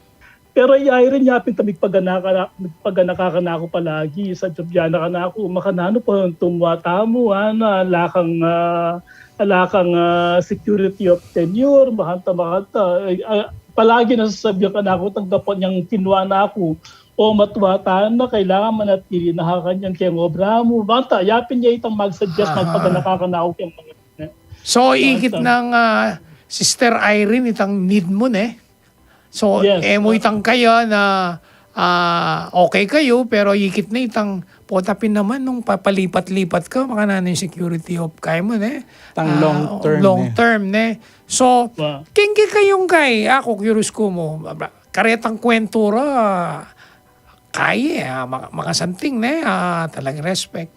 Pero i Irene, nya pin ita migpaganaka-, migpaganaka kanaku palagi, sa job ya na kanaku, makananu pa tumwa tamu, ana, ala kang, ah, ala kang, ah, security of tenure, makanta, makanta. Ay, ah, palagi na sasabian kanaku, tanggapan yang kinwa na ku. O, matwa tana, kailangan manatili na ka kanyan keng obra mu. Banta, yapin ya itang mag-suggest, magpaganaka kanaku keng mga. So, ikit nang, ah, Sister Irene, itang need mu, ne? So, e mu itang kaya na, ah, okay kayu, pero ikit na itang pota pin naman nung papalipat-lipat ka, makananu ing security of kaya mu, ne? Tang long term, long term, ne? So, keng kekayung kay, aku, curious ku mu, karetang kwentura, kaya, ah, mga, mga something, ne? Ah, talagang respect.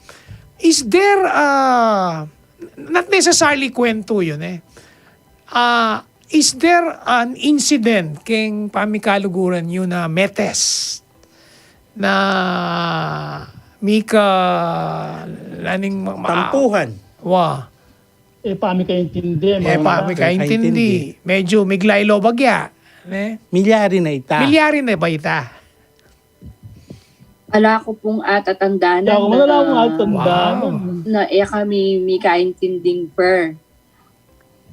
Is there, ah, not necessarily kwentu yun, eh. Ah, is there an incident keng pamikaluguran yu na metes na mika Laning ma-, ma-, tampuhan. Wa. E pamikaintindi, e pamikaintindi. Medyo miglaylo bagya, ne? Milyari na ita. Milyari na ba ita? Ala ku pung atatandanan na, na e kami mikaintinding per.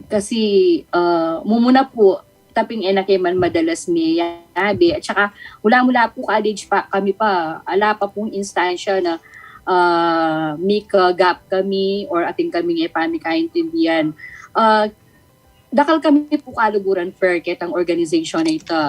Kasi, ah, mumuna pu, taping e na ke man madalas miyabe. At saka, mula-mula pu college pa, kami pa, ala pa pung instansya na, ah, mika-gap kami or atin kaming e pamikaintindian. Ah, dakal kami pu kaluguran per ketang organization na ita.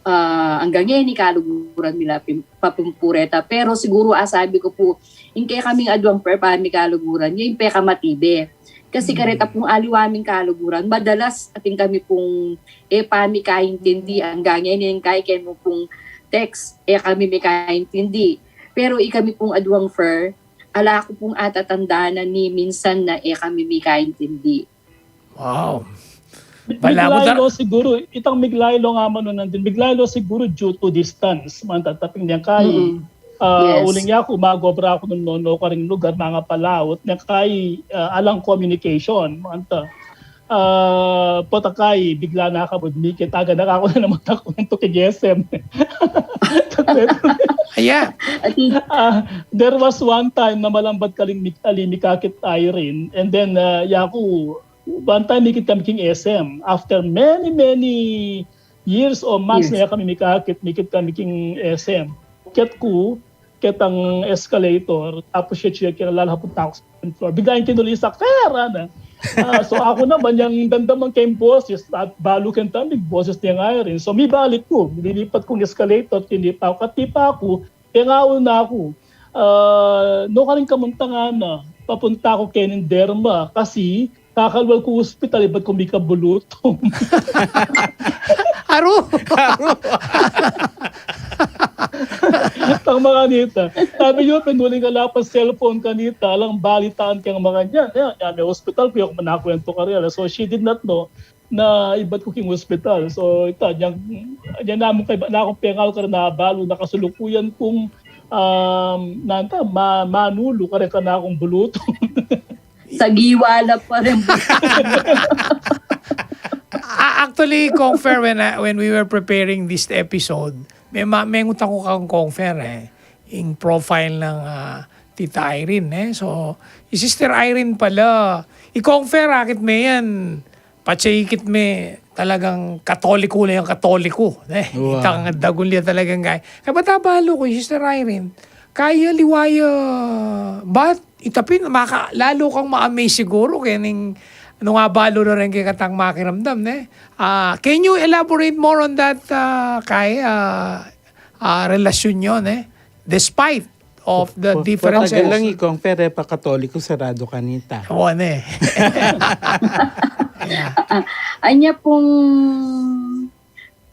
Ah, anggang ngeni kaluguran mi la pin-, papimpure ta. Pero siguru asabi ku pu, ing kekaming aduang per pamikaluguran, ya ing pekamatibe. Kasi kareta pung aliwa ming kaluguran, madalas atin kami pung e pamikaintindi, anggang ngeni ing kai kenu pung text, e kami mikaintindi. Pero ikami pung aduang per, ala ku pung atatandanan ni minsan na e kami mikaintindi. Wow. Balamu dar- miglaylo siguru, itang miglaylo nga man nandin, miglaylo siguru due to distance, man tataping niya kai. Mm-mm. Ah, yes. Uling yaku, magobra aku nung nono karing lugar, mangapalaut, niya kai, ah, alang communication, man ta. Ah, pota kai, bigla na kabud, mikit, aga na aku na naman aku nito kay G S M. Aya. Ah, there was one time na malambat kaling mik-, ali mikakit Irene, and then, ah, yaku, one time, mikit kami king S M. After many, many years or months na ya kami mikakit, mikit kami king S M. Akyat ku ketang escalator, tapos siya, siya, kaya lalapot na aku sa second floor. Bigla yang kinulisak, "Fer!" Ana. Ah, so aku naman, yang damdaman ke ing boses, at balu keng tambing, boses neng Irene. So mibalik ku, lilipat kung escalator, tinipa ku, katipa ku, kaya nga una ku, ah, nukarin kamunta ngana, papunta ku keni Derma, kasi kakalwal ku hospital, ibat ku mika bulutung. Aru! Aru! Tang makanita. Sabi yu, pinuling ka la pa cellphone kanita, alang balitaan keng makanyan. Yan, yan, may hospital, kuya, kumanakuwento ka real. So, she did not know na ibat ku king hospital. So, ita, yan, yan namu kay, na akung pengaw karin na balu, na kasulukuyan kung, um, nanta, ma-, manulu, karin ka na akung bulutung. Sagiwa la pa rin. A-, actually, Kong Fer, when, I- when we were preparing this episode, may ma- may ngutang ku kang Kong Fer, eh, ing profile ng, ah, Tita Irene, eh. So, i Sister Irene pala, i Kong Fer, akit me yan, patse ikit me, talagang Katoliko na yang Katoliko, eh. Wow. Itang dagul ya talagang kay. Kaya bata balu ku, i Sister Irene, kaya liwa ya, but Ita pin, maka-, lalu kang ma-amaze siguru keni nung abalu na rin kekatang makiramdam, ne? Ah, can you elaborate more on that, ah, kay, ah, ah, relasyon nyo, ne? Despite of the differences. Patagal lang ikong pere pa Katoliko, sarado kanita. Awa, ne? Yeah. Ah, anya pung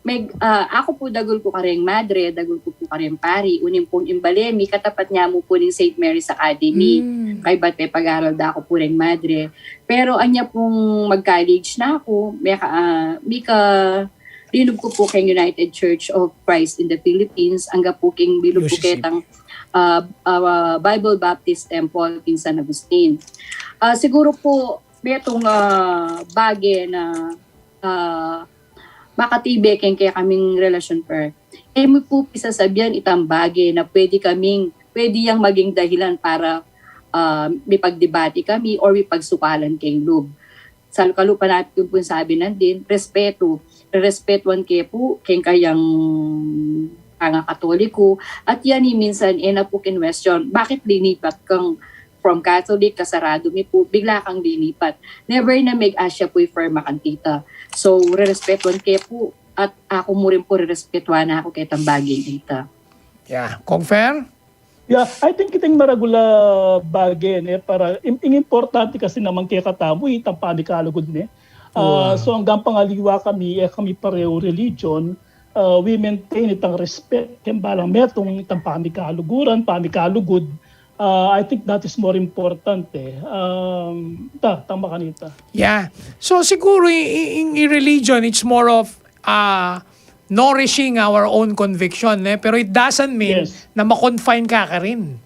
Meg-, ah, aku pu dagul ku kareng madre, dagul ku pu kareng pari, unin pung imbale mi, katapat nya mu pu ning Saint Mary's Academy, kaybat pepag-aral da ku pu reng madre. Pero anya pung mag-college na ku, meka-, ah, mika-, linub ku pu keng United Church of Christ in the Philippines, angga pu keng bilub ku ketang, ah, ah, Bible Baptist Temple king San Agustin. Ah, siguru pu, metung, ah, bage na, ah, makatibe keng kekaming relasyon, per. E mu pu pisasabian itang bage na pwede kaming, pwede yang maging dahilan para, ah, mipagdebate kami or mipagsukalan keng lub. Salu-kalupa na pin pung sabi nandin, respetu. Rerespetuan ke pu keng kayang pangakatoliko. At yan, eh, minsan, e na pu kinwestiyon, bakit linipat kang from Catholic, kasarado mi pu, bigla kang linipat. Never na meg-asya pu i Fer makantita. So, rerespetuan ke pu, at aku mu rin pu rerespetuan na ku ketang bageng ita. Yeah. Kong Fer? Yeah, I think iting maragul a bage, ne, para, ing, ing importante kasi naman kekatamu, itang pamikalugud, ne. Ah, so, anggang pangaliwa kami, e kami pareho religion, ah, we maintain itang respect, keng balang metung, itang pamikaluguran, pamikalugud. Ah, I think that is more important, eh. Um, ta, tama kanita. Yeah. So, siguro, i-, i-, in, in religion, it's more of, ah, nourishing our own conviction, eh? Pero it doesn't mean na ma-confine ka ka rin.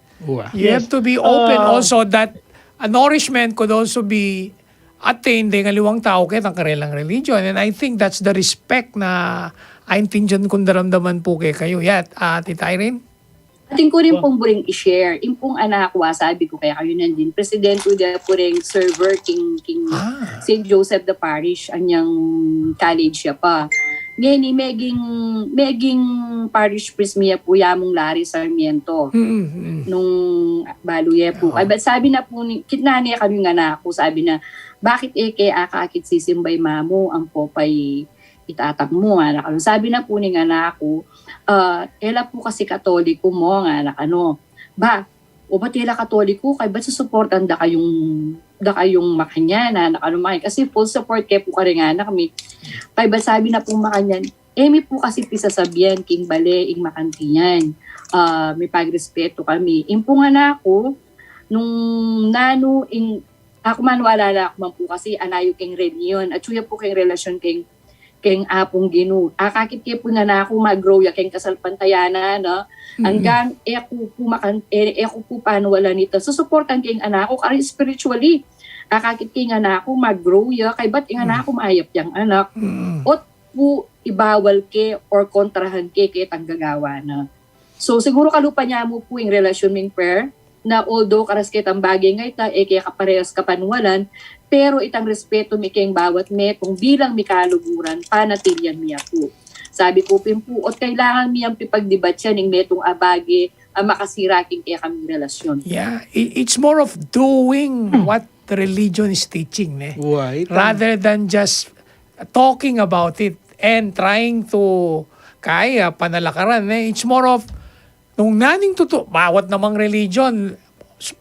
You have to be open also that a nourishment could also be attained deng aliwang tau ketang karelang religion. And I think that's the respect na aintindian kung daramdaman pu kekayu. Yeah, ah, Tita Irene? Atin ku rin pung buring i-share. Ing pung anak ku, ah, sabi ku kekayu nandin, presidente da pu ring server king, king Saint Joseph the Parish, anyang college ya pa. Ngeni, meging, meging parish priest mi ya pu ya mung Larry Sarmiento. Nung balu ye pu. Ay, but sabi na pu ni, kitnan ne kami ing anak ku, sabi na, "Bakit e ke akakit sisimba i mamu, ampo pa i, i tatang mu?" Anak, sabi na pu ning anak ku, "Ah, e la pu kasi Katoliko mu," anak, ano. "Ba, o ba't e la Katoliko, kaybat susuportan da kayung, da kayung makanyan, anak, ano, makanyan?" Kasi full support ke pu karing anak mi. Kaybat sabi na pu makanyan, "E mi pu kasi pisasabian king bale ing makantian. Ah, mipagrespetu kami." Ing pung anak ku, nung nanu ing, aku man, wala la, aku man pu kasi anayu keng relihiyon. Atyu ya pu keng relasyon keng, keng Apung Ginu. Akakit ke pu ing anak ku mag-grow ya keng kasalpantayanan, no? Anggang e ku pu makan-, e, e ku pu panualan ita. Susuportan ke ing anak ku, kari spiritually. Akakit ke ing anak ku mag-grow ya, kaybat ing anak ku mayap yang anak. Ot pu ibawal ke or kontrahan ke ketang gagawan na. So, siguru kalupa nya mu pu ing relasyon ming per, na although karas ketang bage nga ita, e ke kaparehas kapanualan, pero itang respetu mi keng bawat metung bilang mikaluguran, panatilian mi ya pu. Sabi ku pin pu, ot kailangan mi yang pipagdebatian ing metung a bage a makasira king kekaming relasyon. Yeah, i-, it's more of doing what the religion is teaching, ne? Rather than just talking about it and trying to kaya panalakaran, ne? It's more of nung naning tutu, bawat namang religion,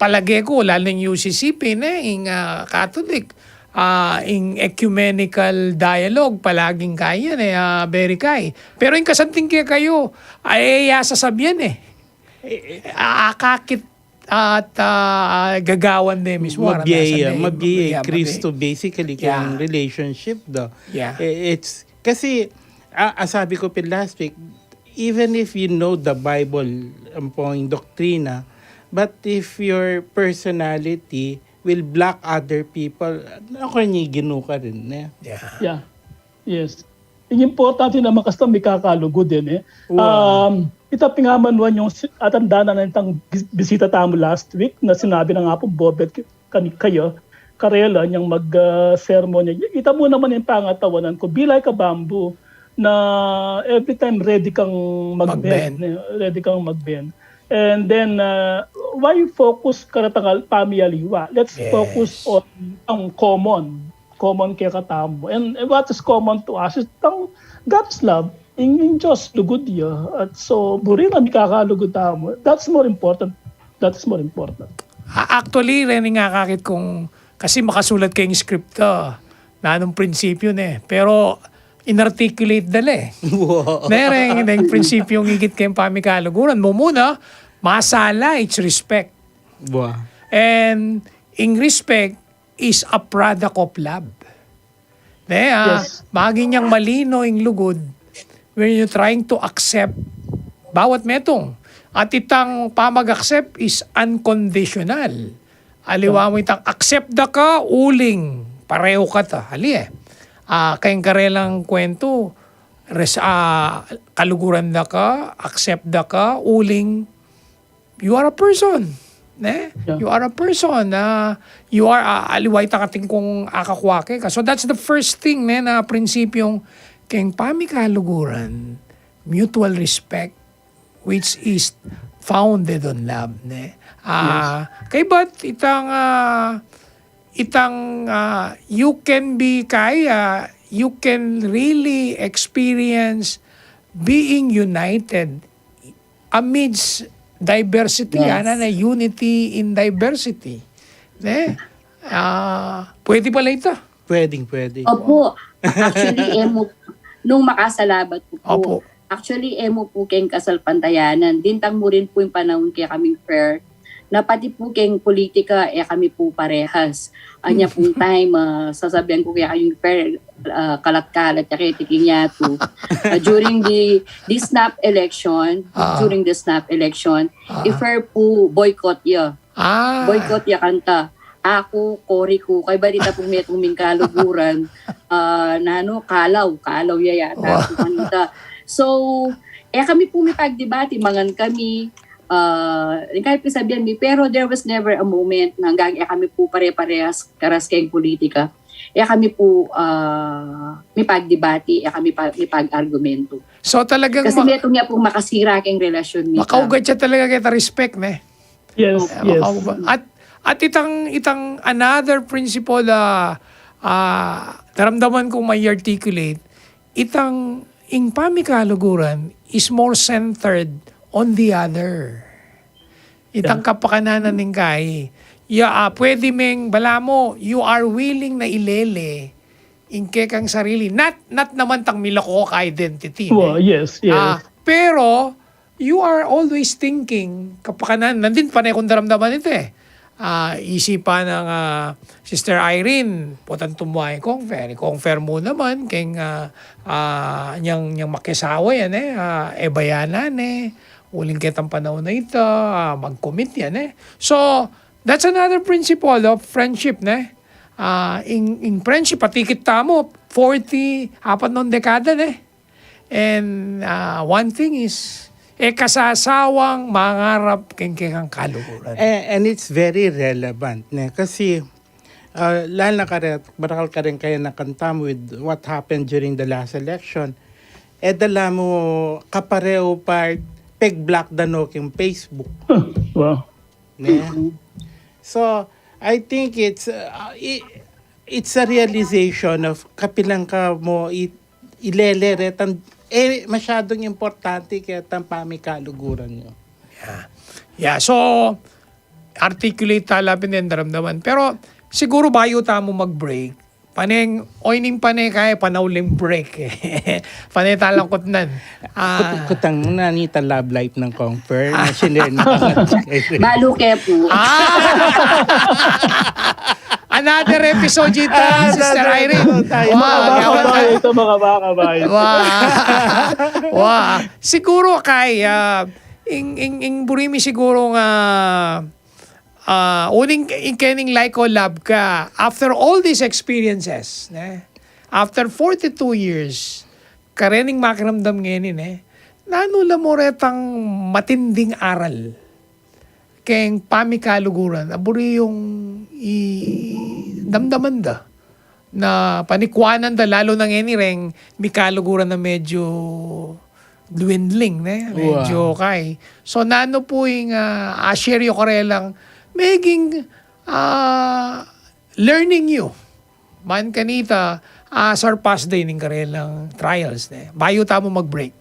palage ku, lalo ning U C C P, ne, ing, ah, Catholic, ah, ing ecumenical dialogue, palaging kaya, ne, ah, very kay. Pero ing kasanting kekayu, ay, ya sasabian, eh. Eh, eh, akakit at, ah, gagawan de mismo, mabie, mabie, Kristo, basically, keng relationship, do. Yeah. Eh, it's, kasi, ah, ah, sabi ku pin last week, even if you know the Bible, ang pong doktrina, but if your personality will block other people, ako, ni Ginu ka rin, eh. Yeah. Yeah. Yes. Ing importante naman kasi mikakaluguran, eh. Um, ita pin nga man, Juan, ing si-, atandanan na itang bis-, bisita tamu last week na sinabi na nga pung Bobet ki-, kani-, kaya, karela nyang mag, ah, sermon ya. Ita mu naman ing pangatawanan ku, be like a bamboo, na every time ready kang mag-bend, eh, ready kang mag-bend. And then, uh, why focus karetang pamialiwa? Let's focus on ang common, common kekatamu. And, and what is common to us is ang God's love, ing, ing Dios lugud ya. At so, buri na mikakalugud tamu. That's more important. That is more important. A-, actually, Rene, nga akakit kung, kasi makasulat keng script, ah, nanung prinsipyu, ne. Pero, inarticulate da la, eh. Wow. Neng, neng prinsipyung ikit keng pamikaluguran. Mumuna, masala, it's respect. Wow. And ing respect is a product of love. Ne, ah, maging yang malino ing lugud when you're trying to accept bawat metung. At itang pamag-accept is unconditional. Aliwa mu itang accept da ka, uling pareho ka ta. Ali, eh. Ah, keng karelang kwentu, res-, ah, kaluguran da ka, accept da ka, uling you are a person, ne? Yeah. You are a person, ah, you are, ah, aliwa itang atin kung akakwake ka. So that's the first thing, ne, na prinsipyung keng pamikaluguran, mutual respect, which is founded on love, ne? Ah, kaybat itang, ah, itang, ah, you can be kaya, you can really experience being united amidst diversity, ana na, unity in diversity. Ne? Ah, pwede pala ita. Pwedeng pwede. Opo. Actually, e mu, nung makasalamat ku pu. Actually, e mu pu keng kasalpantayanan. Dintang mu rin pu ing panaun kekaming fair, na pati pu keng politika, e kami pu parehas. Anya pung time, ah, sasabian ku kekayu, Fer, ah, kalat-kalat ya keti king yatu. Ah, during the, the snap election, Ah. during the snap election, Ah. i Fer pu boycott ya. Ah. Boycott ya kanta. Aku, Cory ku, kaybat ita pung metung ming kaluguran, ah, nanu, kalaw, kalaw ya yata Wow. pu kanita. So, e kami pu mipagdebati, mangan kami, ah, ing kaya pisabian mi, pero there was never a moment na anggang e kami pu pare-parehas karas keng politika. E kami pu, ah, mipagdebati, e kami pa, mipag-argumentu. So talagang Kasi ma- metung ya pu makasira keng relasyon mi. makaugat ya talaga keta respect, ne? Yes, Eh, yes. makaugat. At, at itang, itang another principle, ah, ah, daramdaman kung mai-articulate, itang ing pamikaluguran is more centered on the other. Itang Yeah. kapakanan ning kai. Ya, ah, pwede meng, balamu, you are willing na ilele ing kekang sarili. Not, not naman tang milako ka identity, Well, ne? Yes, yes. Ah, pero, you are always thinking, kapakanan, nandin pane kung daramdaman ita, eh. Ah, isipan nang, ah, Sister Irene, potang tumua i Kong Fer. I Kong Fer mu naman, keng, ah, ah, nyang, nyang makiasawa yan, eh. Ah, e bayanan, eh. Uling ketang panaun a ita, ah, mag-commit yan, eh. So, that's another principle of friendship, ne? Ah, ing, ing friendship, atikit tamu, forty, apat nong dekada, ne? And, ah, one thing is, e kasasawang mangarap keng kekang kaluguran. And, and it's very relevant, ne? Kasi, ah, lalo na karet, marakal ka rin kaya nakantam with what happened during the last election. E dala mu kapareho pa, peg-block da no king Facebook. Wow. Ne? So, I think it's, uh, i- it's a realization of kapilan ka mo i- ilele retang, eh, masyadong importante ketang pamikaluguran nyo. Yeah. Yeah, so, articulate tala pin daramdaman. Pero, siguro bayu tamu mag-break, paneng, o ining pane kaya, panauling break, eh. Pane talang kutnan. Ah, Kut- kutang na nita love life nang Kong Fer, na shinare na. Balu ke pu. Ah! Another episode ita, Ah, Sister another Irene. episode tayo. Wow, Mga yawan baka na. Ito, mga baka ba ito? Wow. Wow. Siguro kay, ah, ing, ing, ing buri mi siguro nga, ah, uling ing kening like o love ka, after all these experiences, ne? After forty-two years, karening makiramdam ngeni, ne? Nanu la mo retang matinding aral keng pamikaluguran a buri yung i- damdaman da, na panikwanan da, lalo na ngeni reng mikaluguran na medyo dwindling, ne? Medyo Wow. Kay. So, nanu pu ing, ah, a-share yu karelang meging, ah, learning yu man kanita, ah, surpass da ining karelang trials, ne? Bayu tamu mag-break.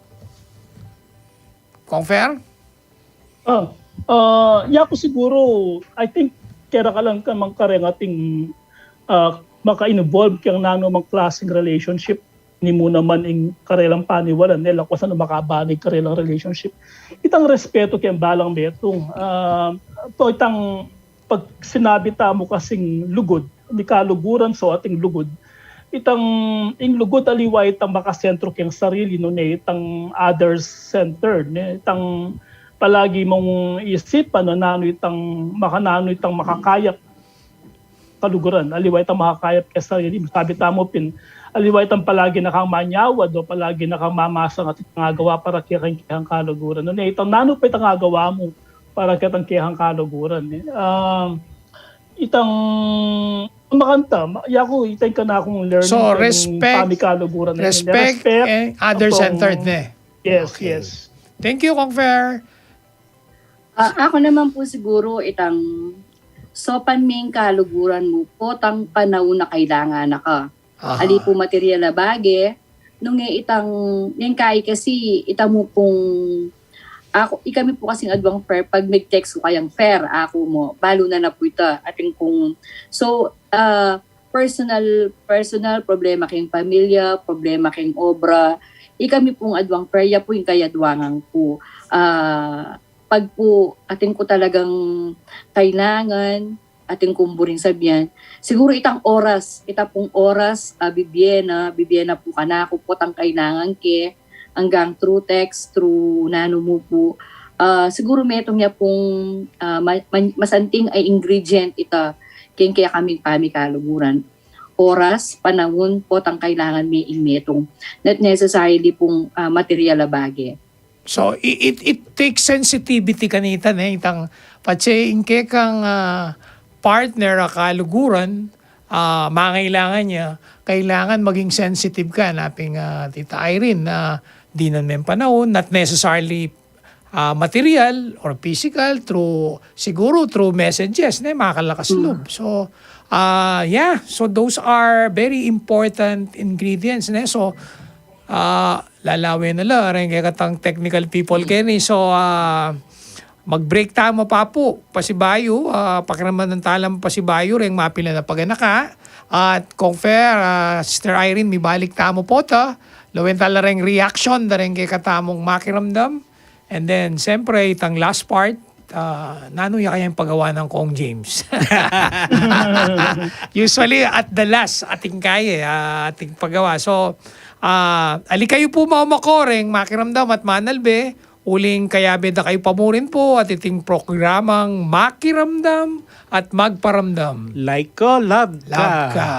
Kong Fer? Ah, ah, yaku siguro, I think, kera ka lang ka mang kareng ating, ah, maka-involve keng nanu mang klaseng relationship, ni mu naman ing karelang paniwalan, ne, lakwas na makabalik karelang relationship. Itang respeto keng balang metung. Ah, to itang pag sinabi tamu kasing lugud, mikaluguran so ating lugud. Itang, ing lugud aliwa itang makasentro keng sarili, nune itang others centered, ne? Itang palagi mung isipan na nanu itang makananu itang makakayap kaluguran, aliwa itang makakayap keng sarili. Sabi tamu pin, aliwa itang palagi na kang manyawad o palagi na kang mamasang at itang agawa para keng kekang kaluguran. Nune itang nanu pa itang agawa mu para ketang kekang kaluguran, ne? Ah, itang makanta, ma- yaku, itang kanakung learning So, keng respect, pamikaluguran, ne? respect, Respect, and other-centered, itang ne? Yes, Okay. Yes. Thank you, Kong Fer. Ah, ako naman po siguro itang sopan ming kaluguran mu potang panaun a kailangan na ka. Aha. Ali po material a bage, nung e itang, ning kai kasi, ita mu pung, ako, ikami po kasing adwang Fer, pag mag-text ko kayang Fer, ako mo, balu na na po ita, ating kung, so, ah, personal, personal, problema keng pamilya, problema keng obra, ikami pung adwang Fer, ya po ing kayadwangan ku. Ah, pag pu atin ku talagang kailangan, atin kung buring sabian, siguru itang oras, ita pung oras, ah, bibie na, bibie na pu kanaku potang kailangan ke, anggang through text, through nanu mu pu. Ah, siguru metung ya pung, ah, ma-, ma-, masanting a ingredient ita king kekaming pamikaluguran. Oras, panaun, potang kailangan me ing metung. Not necessarily pung, ah, material a bage. So, i-, it, it takes sensitivity kanita, ne, itang patse ing kekang, ah, partner a kaluguran, ah, mangailangan ya, kailangan maging sensitive ka, naping, ah, Tita Irene, na dinan meng panaun, not necessarily, ah, material or physical, through, siguro through messages, ne, makalakas lub. So, ah, yeah, so those are very important ingredients, ne? So, ah, lalawe na la, reng kekatang technical people keni. So, ah, mag-break tamu pa pu, pasibayu, ah, pakiramdaman tamu pasibayu, reng mapilan a paganaka. At Kong Fer, ah, Sister Irene, mibalik tamu pota, lawen tala reng reaction da reng kekatamung makiramdam. And then, siyempre, itang last part, ah, nanu ya kayang pagawa nang Kong James? Usually, at the last, atin kaya, ah, atin pagawa. So, ah, ali kayu pu maumakoreng makiramdam at manalbe, uling kayabe da kayu pa mu rin pu at iting programang Makiramdam at Magparamdam. Like ko, love ka. Love ka.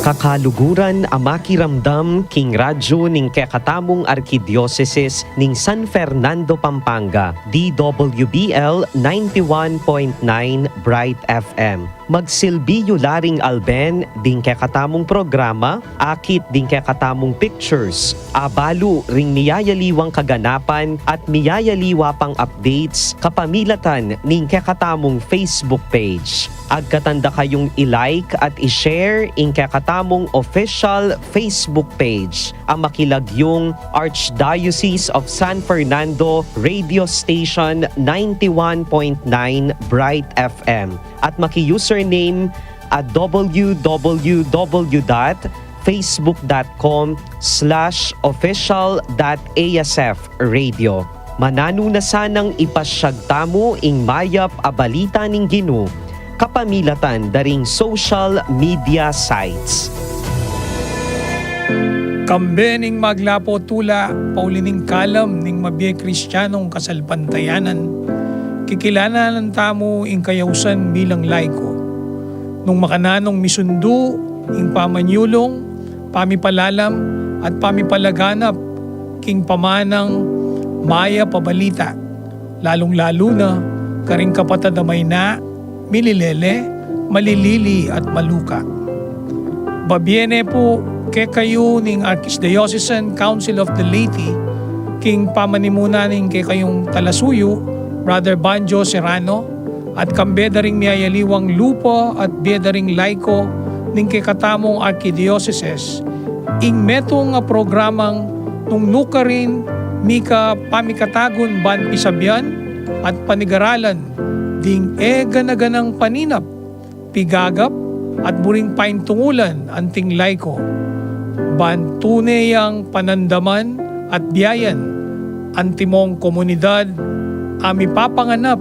Kakaluguran a makiramdam king radyu ning kekatamung Arkidiosesis ning San Fernando, Pampanga, D W B L ninety-one point nine Bright F M. Magsilbi yu la ring alben ding kekatamung programa, akit ding kekatamung pictures, abalu ring miyayaliwang kaganapan at miyayaliwa pang updates kapamilatan ning kekatamung Facebook page. Agkatan da kayung i-like at i-share ing kekatamung official Facebook page, a makilagyung Archdiocese of San Fernando Radio Station ninety-one point nine Bright F M, at maki-username at w w w dot facebook dot com slash official dot a s f radio. Mananu na sanang ipasyag tamu ing mayap a balita ning Ginu kapamilatan da ring social media sites. Kambe ning maglapu a tula, pauli ning kalam ning mabie Kristianong kasalpantayanan, kikilalanan tamu ing kayausan bilang laiko. Nung makananung misundu ing pamanyulung, pamipalalam, at pamipalaganap king pamanang mayap a balita, lalung-lalu na karing kapatad a mayna, mililele, malilili, at maluka. Babie ne pu kekayu ning Archdiocesan Council of the Laity, king pamanimuna ning kekayung talasuyu, Brother Banjo Serrano, at kambe da ring miyayaliwang lupa at bie da ring laiko ning kekatamung arkidiosesis, ing metung a programang nung nukarin mika pamikatagun ban pisabian at panigaralan ding e gana-ganang paninap, pigagap, at buring paintungulan anting laiko, ban tune yang panandaman at biayan antimong komunidad a mipapanganap,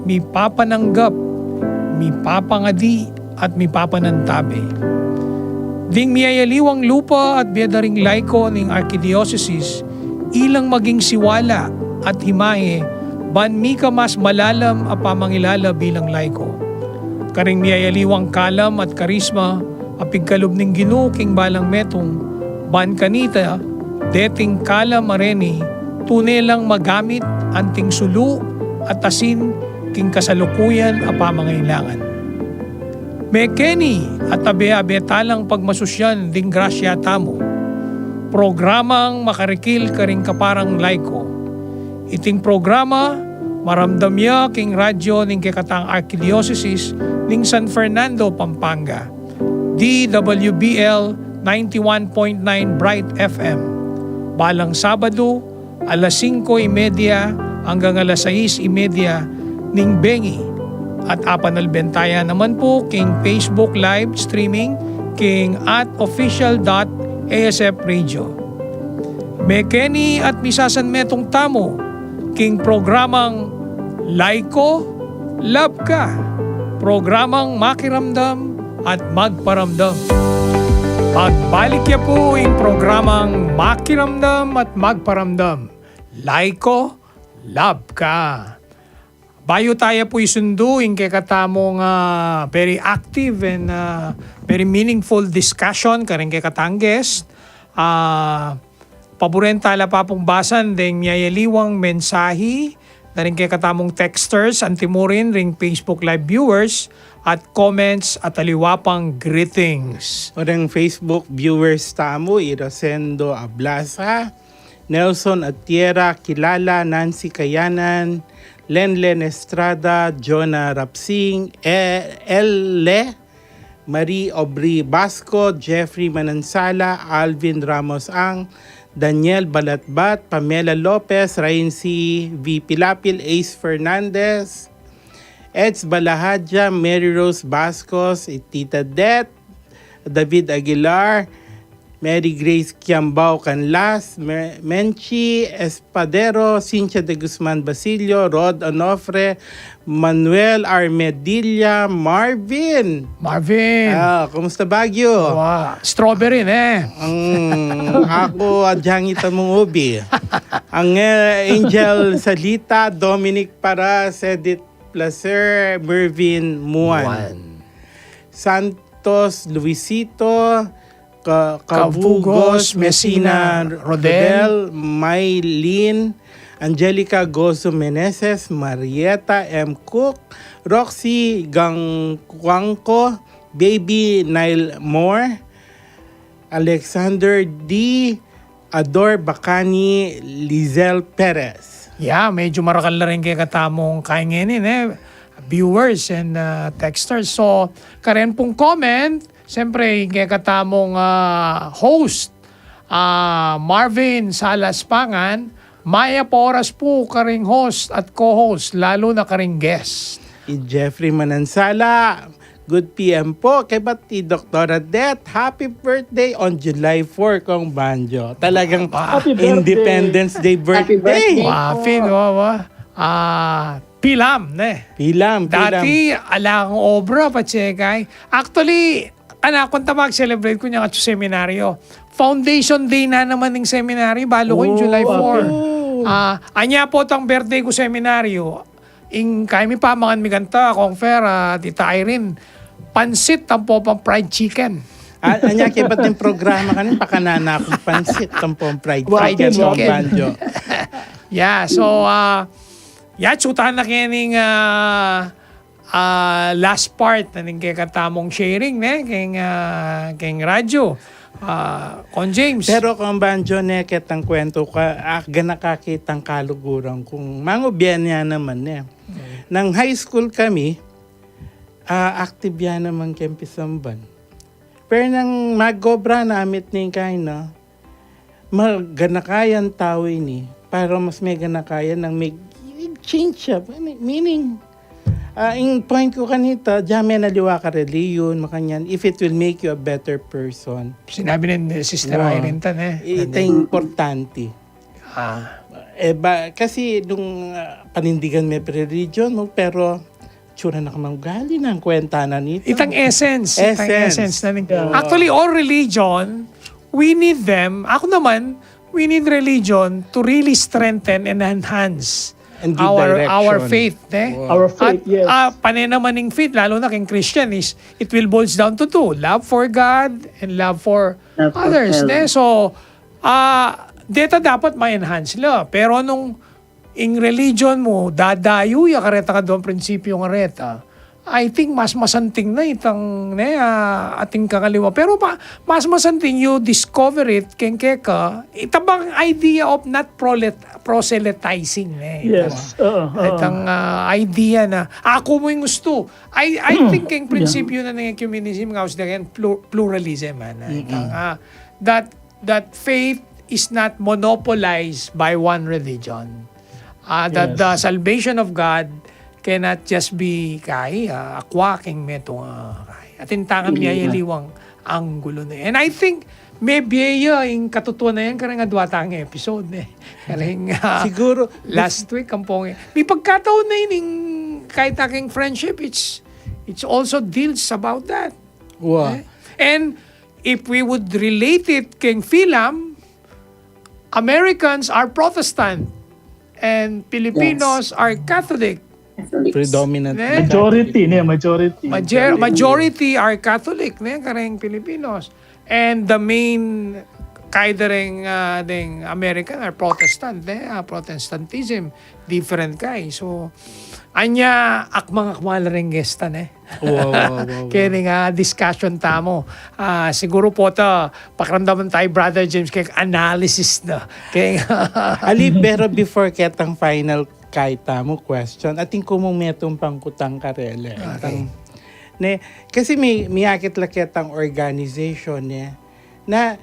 mipapananggap, mipapangadi, at mipapanantabe. Ding miyayaliwang lupa at bie da ring laiko ning arkidiosesis, ilang maging siwala at himaye ban mika mas malalam a pamangilala bilang laiko. Karing miyayaliwang kalam at karisma a pigkalub ning Ginu king balang metung, ban kanita, deting kalam a reni, tune lang magamit anting sulu at asin king kasalukuyan a pamangailangan. Mekeni at abe-abe talang pagmasusyan ding grasya tamu. Programang makarikil karing kaparang laiko. Iting programa, maramdam ya king radyo ning kekatang Arkidiosesis ning San Fernando, Pampanga, D W B L ninety-one point nine Bright F M, balang Sabado, alas singko y media anggang alas sais y media ning bengi, at apanalben taya naman pu king Facebook live streaming king at official dot A S F radio. Mekeni at misasanmetung tamu king programang Laiko, Love Ka, programang makiramdam at magparamdam. Pagbalik ya pu ing programang makiramdam at magparamdam, Laiko, Love Ka. Bayu taya pu isundu ing kekatamung, ah, very active and, ah, very meaningful discussion karing kekatang guest, ah, paburen tala pa pung basan deng miyayaliwang mensahi na ring kekatamung texters, antimurin ring Facebook Live viewers at comments at aliwa pang greetings. O, reng Facebook viewers tamu, i Rosendo Ablasa, Nelson Atiera, Kilala, Nancy Kayanan, Lenlen Estrada, Jonah Rapsing, E-, L. Le, Marie Obri Basco, Jeffrey Manansala, Alvin Ramos Ang, Daniel Balatbat, Pamela Lopez, Raincy V Pilapil, Ace Fernandez, Eds Balahadja, Mary Rose Bascos, Tita Det, David Aguilar, Mary Grace Kiambao Canlas, Me-, Menchi Espadero, Cynthia de Guzman Basilio, Rod Onofre, Manuel Armedilla, Marvin. Marvin. Ah, kumusta Baguio? Wa, strawberry ne. Ang ako adyang ita mong ubi. Ang, eh, Angel Salita, Dominic Paras, Edith Placer, Mervin Muan. Muan. Santos Luisito, Ka-, Kabugos, Kabugos, Messina, Messina, Rodel, Rodel, Maylin, Angelica Gozo Meneses, Marieta M Cook, Roxy Gangcuangco, Baby Nile Moore, Alexander D, Ador Bacani, Lizelle Perez. Ya, medyo marakal na rin kekatamung kaingeni, ne? Viewers and, ah, texters. So, karen pung comment, siyempre, kekatamung, ah, host, ah, Marvin Salas Pangan, mayap a oras pu karing host at co-host, lalu na karing guest. I Jeffrey Manansala, good P M po. Kaybat i Doktora Det, happy birthday on July four, Kong Banjo. Talagang Happy birthday. Independence Day Happy birthday. Birthday. Wa, fin, wa, wa. Ah, pilam, ne? Pilam, pilam. Dati, alang obra, patse kay. Actually, anak, kung ta mag-celebrate ku nya nga seminaryo. Foundation Day na naman ning seminaryo, balu ku yung Oh, July four. Okay. Ah, anya pu tang birthday ku seminaryo, ing kaya mi pamangan mi kanta, Kong Fer, ah, Tita Irene, pansit ampo pang fried chicken. Ah, anya, kaybat ning programa kanin, pakanana kung pansit ampo pang fried Fried chicken, chicken. Kong Banjo. Yeah, so, ah, yeah, tsutan na kening, ah, ah, last part na ning kekatamung sharing, ne, keng, ah, keng radyo. Ah, Kong James. Pero Kong Banjo, ne, ketang kwento ka, ah, ganaka kitang kaluguran kung mangubyan ya naman, ne. Mm. Nang high school kami, ah, active ya naman keng pisamban. Pero nang mag-obra na, amit ning kain, no? Maganaka yang tau ini, para mas meganaka yang nang mig-, change siya. Meaning, ah, ing point ku kanita, dyan me naliwa ka reliyon, makanyan, if it will make you a better person. Sinabi ni Sister Wow. Irene tan, eh. Ita Ano? Importante. Ah. Eh, ba, kasi nung, ah, panindigan me religion, no? Pero, tsura na kamang ugali na ang kwenta na nito. Itang essence, itang Essence. essence na ning-, Oo. Actually, all religion, we need them. Ako naman, we need religion to really strengthen and enhance And give our, direction. our faith, ne? Wow. Our faith, At, yes. ah, pane naman ning faith, lalo na keng Christian, is it will boils down to two, love for God and love for Love for others, self. ne? So, ah, deta dapat ma-enhance la. Pero nung ing religion mu, dadayu ya kareta kaduang prinsipyu kareta, I think mas masanting na itang, ne, ah, ating kakaliwa. Pero pa, mas masanting you discover it, keng keka, ita bang idea of not prolet-, proselytizing, ne? Ita Yes, ba? oo, oo. Itang, ah, idea na, aku mu yung gusto. I, I Hmm. think keng Yeah. prinsipyu na ng ecumenism, nga usdakan plu-, pluralism, ah, na Mm-mm. itang, ah, that, that faith is not monopolized by one religion. Ah, that Yes. the salvation of God cannot just be kay, ah, akwa keng metung, ah, kay. Atin tang miyayaliwang anggulo ne. And I think, mebie ya ing katutuan na yan, kareng adwa tang episode ne. Kareng, ah, Siguro, last week, ampong, eh. May pagkataon na yun, ing, kahit aking friendship, it's, it's also deals about that. Wa. Eh? And if we would relate it keng Filam, Americans are Protestant and Filipinos are Catholic. Catholics. Predominant. Ne? Majority, ne? Majority. Major- majority are Catholic, ne, kareng Filipinos. And the main kay dareng, ah, deng American are Protestant, ne? Ah, Protestantism, different kay. So, anya, akmang-akma la reng gesta, ne? Wow, wow, wow, wow. Kaya nga discussion tamu. Ah, siguro po ta, pakiramdaman tayo, Brother James, kaya analysis na. Kaya Ali, pero before ketang final kay tamu question, atin ku mung metung pangkutang karela. Okay. Tang, ne, kasi mi, miyakit la ketang organization, ne, na,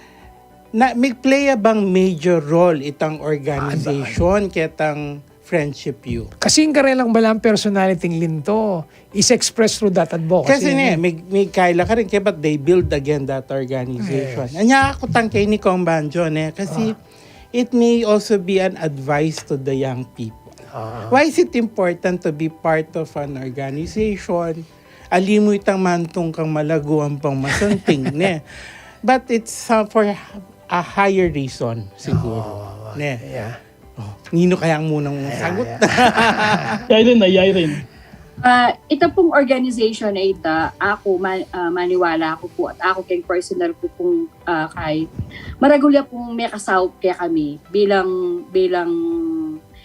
na, mi play a bang major role itang organization, ketang friendship yu. Kasi ing karelang balang personality ing linto is expressed through that advocacy. Kasi ne, Ano? mi, mi kaila karin kaya, but they build again that organization. Yes. Anya kutang keni, Kong Banjo, ne, kasi it may also be an advice to the young people. Ah. Why is it important to be part of an organization? Ali mu itang mantung kang malagu ampong masanting, ne? But it's, uh, for a higher reason, siguro. Oh, Ne? Yeah. Oh, ninu kaya ang munang sagot? Irene na, Irene. Ah, ita pung organization a ita, aku, ma- ah, maniwala ku pu at aku keng personal ku pung, ah, kay, maragul ya pung mekasaup kekami bilang, bilang,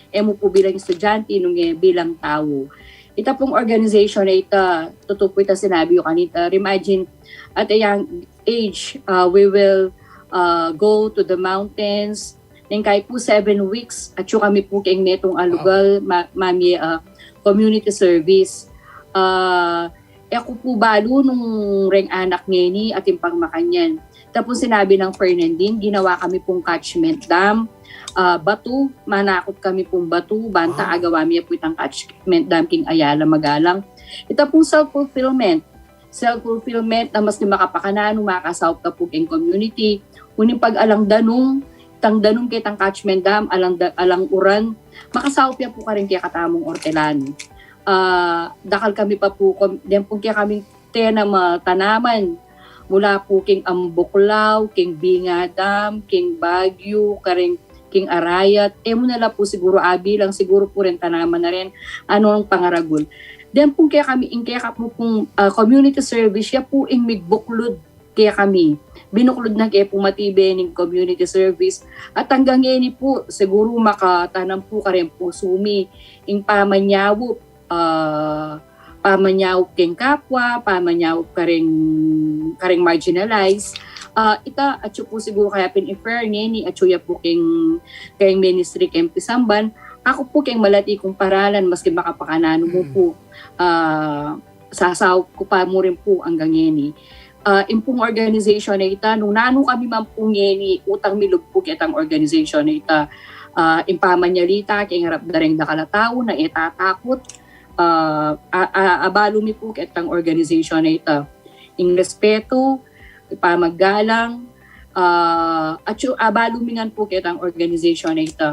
e mu pu bilang estudyante, nung e bilang tau. Ita pung organization a ita, tutu pu ita sinabi yu kanita, imagine, at a young age, ah, we will, ah, go to the mountains, neng kay pu seven weeks, atyu kami pu keng metung a lugal, ma- mamie, ah, community service. Ah, e ku pu balu nung reng anak ngeni atin pang makanyan. Tapos sinabi nang Fernandin, ginawa kami pung catchment dam. Ah, batu, manakut kami pung batu, banta agawa mi ya pu itang catchment dam king Ayala, Magalang. Ita pung self-fulfillment. Self-fulfillment na maski makapakananu, makasaup ka pu keng community. Uling pag alang danum, itang danum ketang catchment dam, alang, da- alang uran, makasaup ya pu karin kekatamung ortelano. Ah, dakal kami pa pu, kom- den pu kekaming tenam a tanaman. Mula pu keng Ambuklaw, keng Binga Dam, keng Baguio, kareng keng Arayat, e mu na la pu siguru abilang, siguru pu reng tanaman na rin, anung pangaragul. Den pu kekami, ing kekamu pung, ah, community service, ya pu ing migbuklud kekami. Binuklud na ke pu matibe ning community service. At anggang ngeni pu, siguru makatanam pu kareng pusu mi ing pamanyaup, ah, pamanyaup keng kapwa, pamanyaup kareng, kareng marginalized. Ah, ita, atyu pu siguru kaya pin ifer ngeni, atyu ya pu keng, keng ministry keng pisamban. Aku pu keng malati kung paralan, maski makapakananu mu pu, ah, sasaup ku pa mu rin pu anggang ngeni. Ah, ing pung organization a ita, nung nanu kami man pu ngeni, utang mi lub pu ketang organization a ita. Ah, ing pamanyalita keng arap dareng dakal a tau na e tatakut. Ah, a- a- abalu mi pu ketang organization a ita. Ing respetu, ipamagalang, ah, atyu, abalu mi ngan pu ketang organization a ita.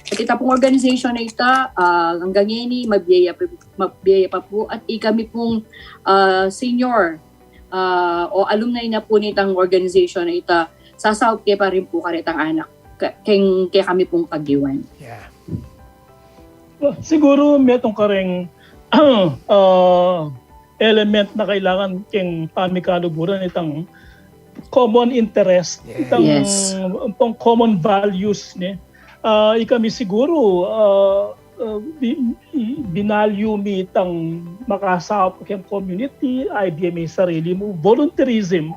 At ita pung organization a ita, ah, anggang ngeni, mabie ya pa, mabie ya pa pu, at ikami pung, ah, senior, ah, o alumni na pu nitang organization a ita, sasaup ke pa rin pu karetang anak, ke- keng, kekami pung kagiwan. Yeah. Well, siguru metung kareng, ah, element na kailangan keng pamikaluguran, itang common interest, Yeah. itang Yes. itang common values, ne? Ah, ikami siguru, ah, ah, bi- i- binalyu mi itang makasaup keng community, ibie mi sarili mu, volunteerism.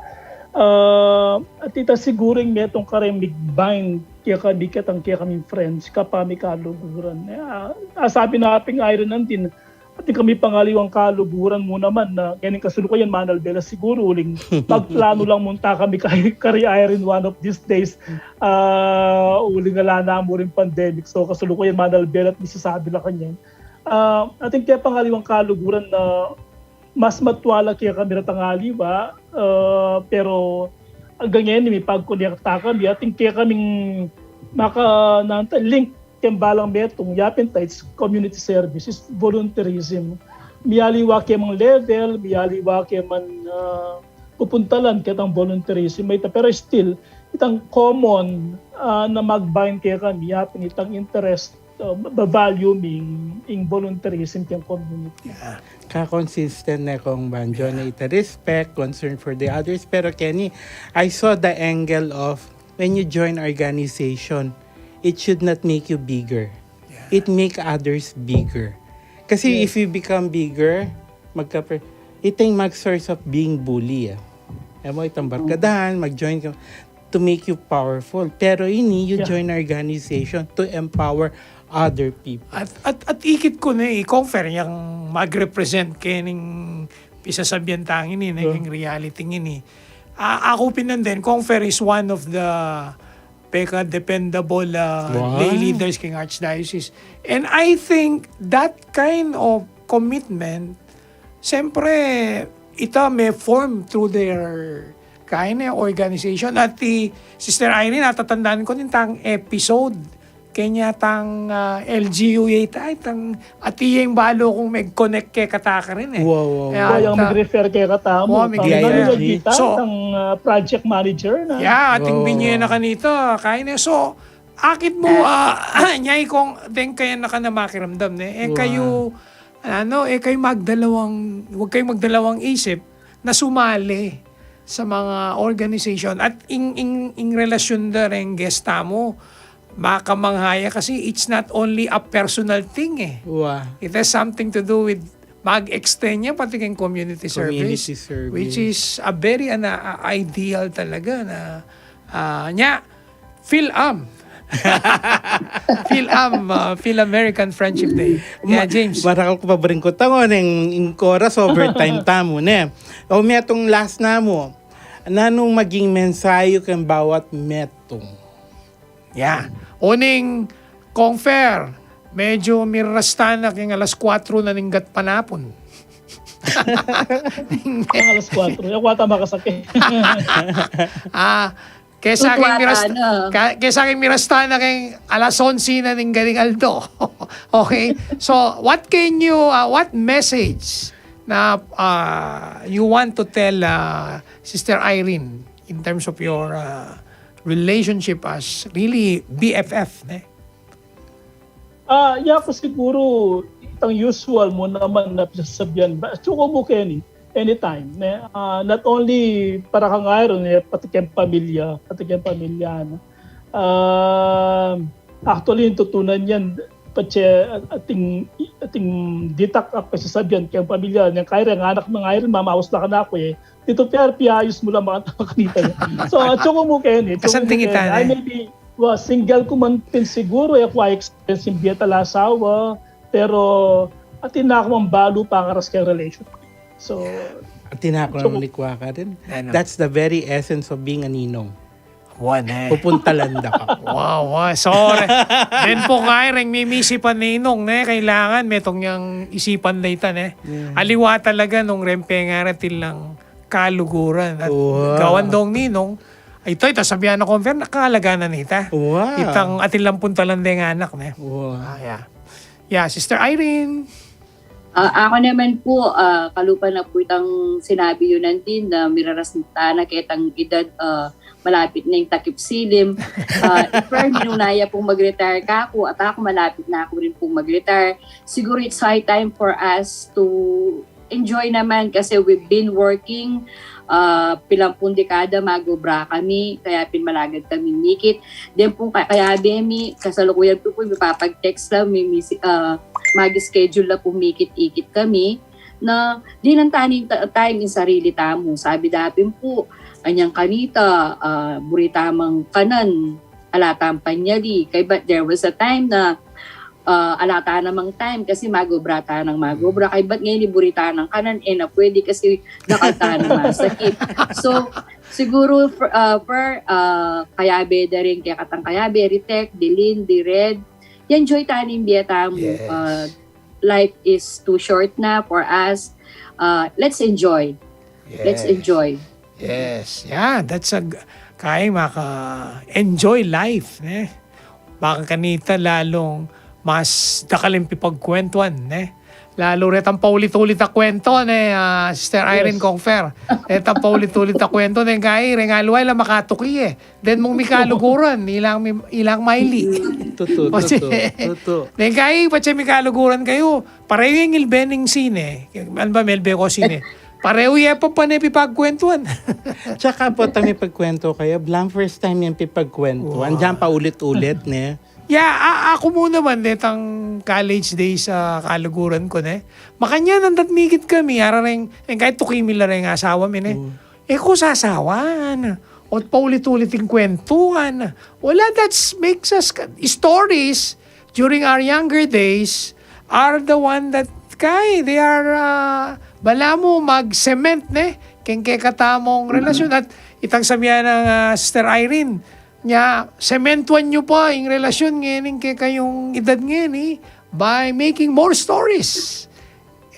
Ah, at ita siguru ing metung kareng mig-bind kekami, ketang kekaming friends, kapamikaluguran. Ah, ah, sabi na pin Irene nandin, atin kami pang aliwang kaluguran mu naman na, ngening kasalukuyan manalbe la siguru, uling magplanu lang munta kami kay, kari Irene one of these days. Ah, uling ala na mu ring pandemic. So, kasalukuyan manalbe la at masasabi la kanyan. Ah, atin kaya pang aliwang kaluguran na mas matwala kekami retang aliwa, ah, pero anggang ngeni mipagkonekta kami, atin kekaming maka, nanu ta, link keng balang metung, yapin ta, it's community service, it's volunteerism. Mialiwa ke mang level, mialiwa ke mang, ah, pupuntalan ketang volunteerism, mayta, pero still, itang common, ah, na mag-bind kekami, yapin itang interest, ah, ba-, value mi ing, ing volunteerism keng community. Yeah. Ka-consistent ne, Kong Banjo, ne ita respect, concern for the others. Pero Kenny, I saw the angle of when you join organization, it should not make you bigger. It make others bigger. Kasi if you become bigger, magka ita ing mag-source of being bully, ah. Alam mo, itang barkadahan, mag-join ka to make you powerful. Pero ini, you join organization to empower other people. At, at, at ikit ku ne, i-compare yang mag-represent kening pisasabian tang ini, ne, keng reality ini. Ah, aku pin, and then, Kong Fer is one of the peka dependable, ah, lay leaders keng Archdiocese. And I think that kind of commitment, siyempre, ita may form through their kind of organization. At ti Sister Irene, natatandaan ku ning tang episode kenya tang, ah, L G U A, itang, at iya ing balu kung mag-connect kekata karin, e. Wow, wow, Kaya wow. Kaya ang ta- mag-refer kekatamu. Wow, mag-refer. Nanu ya kita, So, itang, ah, project manager na. Yeah, ating Oo. Binye na kanita, kain e. So, akit mu, ah, nyay kung, then kaya na ka na makiramdam, ne? E Wow. Kayo, ano, e kayo magdalawang, huwag kayo magdalawang isip na sumali sa mga organization. At ing, ing, ing relasyon da reng guest tamu, makamangha ya kasi it's not only a personal thing, e. Wow. It has something to do with mag-extend niya pati keng community service, Community service. Which is a very, ano, a- ideal talaga na, ah, nya, Phil-Am. Phil-Am, ah, Phil-American Friendship Day. Yeah, James. Marakal ku pa barin ku tango neng ing oras, overtime tamu, ne? O, metung last namu. Nanung maging mensahe yu keng bawat metung? Yeah. Uning, Kong Fer, medyo mirasta na keng alas kuwatro na ning gatpanapun. Ang alas kuwatro. Yung kwata makasakit. Ah, kesa keng Tutwata mirasta, na. ka- kesa keng mirasta na keng alas onse na ning galing aldo. Okay? So, what can you, uh, what message na, uh, you want to tell, uh, Sister Irene, in terms of your, uh, relationship as really B F F, ne? Ah, ya, ku siguru, itang usual mu naman na pisasabian. Ba, atyu ku mu keni, anytime, ne? Ah, not only para kang Irene, ne, pati keng pamilya, pati keng pamilya, ne? Ah, actually, ing tutunan yan, patse, ating, ating ditak a pisasabian keng pamilya, ne? Kaya reng anak nang Irene, mamaus na kanaku, e. Tito Fer, piayus mu la, makanta ka kanita. So, atyu ku mu keni, atyu ku mu Kasanting keni. ita, Ay, ne? Maybe, wa, single ku man pin siguru, e ku experience ing bie ta la asawa, pero atin na ku mang balu pangaras keng relation. So, Atin na ku naman ni kuwa ka rin. Ano? That's the very essence of being a ninong. Wa, ne? Pupuntalan da ka. Wow, wow. Sorry. Then po kaya reng mimisi pa ninong, ne? Kailangan metung yang isipan da ita, ne? Aliwa talaga nung rempe nga atin lang kaluguran. At Wow. gawan dong ninong, ito, ita sabian na Kong Fer, nakalaga na nita. Wow. Itang atin lang puntalan deng anak, ne? Wow. Ah, yeah. Yeah, Sister Irene. Ah, ako naman po, ah, kalupa na po itang sinabi yu nantin na miraras na ketang edad, ah, malapit na ing takip silim. Ah, i Fer, minuna ya pong mag-retire kaku, at aku malapit na aku rin pong mag-retire. Siguro it's high time for us to enjoy naman kasi we've been working, ah, pilampung dekada mag-obra kami, kaya pin malagad kami mikit. Then pong ka-, kayabe mi, kasalukuyan po po, mipapag-text la, mi, mi, ah, mag-schedule la pong mikit-ikit kami. Na dinan ta ning ta-, time ing sarili tamu. Sabi da pin po, anyang kanita, ah, buri tamang kanan, ala tang panyali. Kaybat there was a time na, ah, ala ta namang time kasi mag-obra ta nang mag-obra. Kaybat ngeni buri ta nang kanan, e na pwede kasi dakal ta nang masakit. So, siguro, Fer, ah, Fer, ah, kayabe da rin kekatang kayabe, Ritek, Dilin, Dired, i-enjoy ta ning bie tamu. Yes. Ah, life is too short na for us. Uh, let's enjoy. Let's Yes. enjoy. Yes. Yeah, that's a g-, kaya maka-enjoy life, ne? Baka kanita lalung mas dakal ing pipagkwentuan, ne? Lalu retang paulit-ulit a kwento, ne, ah, Sister Irene Yes. Confer. Retang paulit-ulit a kwento, ne, kaya, reng aliwa la makatuki, e. Then mung mikaluguran, ilang mi-, ilang maili. Tutu, Kasi, tutu, tutu. Then kaya, patse mikaluguran kayu, parehu yang ilbe ning sine. Ano ba, melbe ko sine? Parehu ya pa, pane pipagkwentuan. Tsaka po, tang mipagkwento kayu, blang first time yang pipagkwentuan. Wow. Diyan paulit-ulit, ne? Ya, a-, aku mu naman, detang college days, a kaluguran ku, ne? Makanyan, andat mikit kami, ara reng, reng kahit tuki mi la reng asawa mi, ne? Mm. E ku sasawa, ne? O paulit-ulit ing kwentuan. Wala, that's makes us ka-, stories during our younger days are the one that, kay, they are, ah, balamu mag-cement, ne? Keng kekatamung Mm. relasyon. At itang sabian nang, ah, Sister Irene, nya, sementuan yu pa ing relasyon ngening kekayung edad ngeni by making more stories.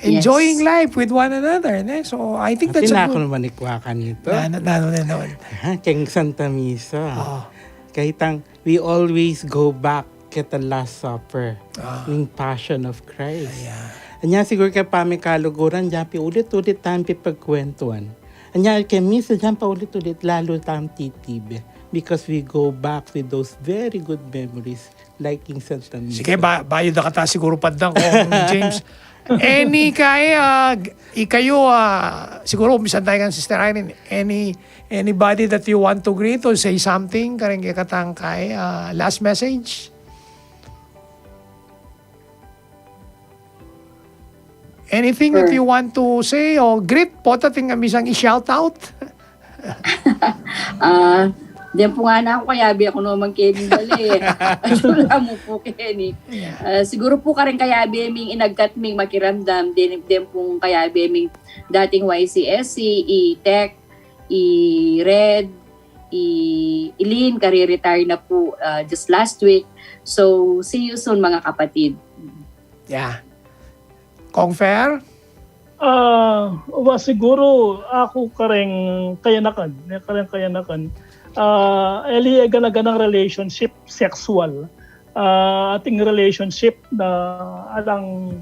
Enjoying Yes. life with one another, ne? So, I think that's a Atinakun good naman ni kwa kanito. Na, na, na, na, na. Ha, keng Santa Misa. Oo. Kaya tang, we always go back keta Last Supper, Ah. ning Passion of Christ. Ayan. Anya siguro keng pamikaluguran, diyan paulit-ulit tang pipagkwentuan. Anya keng misa, diyan paulit-ulit, lalu tang titibe. Because we go back with those very good memories, like in Santa Misa. Sige, ba-, bayu da kata siguro paddan, Kong James. Any kaya, ah, g-, ikayu, ah, siguro umpisan tayu kan Sister Irene. Any, anybody that you want to greet or say something, kareng kekatang kaya, ah, last message? Anything that Sure. you want to say or greet? Pota atin kang misang i-shout out? Ah, deng pu ngana ku, kayabe ku naman keni bale. Atiu la mu pu keni. Yeah. Ah, siguro pu kareng kayabe ming inagkat ming makiramdam, deng, deng pung kayabe ming dating Y C S C, i Tech, i Red, i Eileen, kare-retire na pu, ah, just last week. So, see you soon, mga kapatid. Yeah. Kong Fer? Ah, wa, siguro aku kareng kayanakan, ne, kareng kayanakan. Ah, eli e gana-ganang relationship sexual. Ah, ating relationship na alang,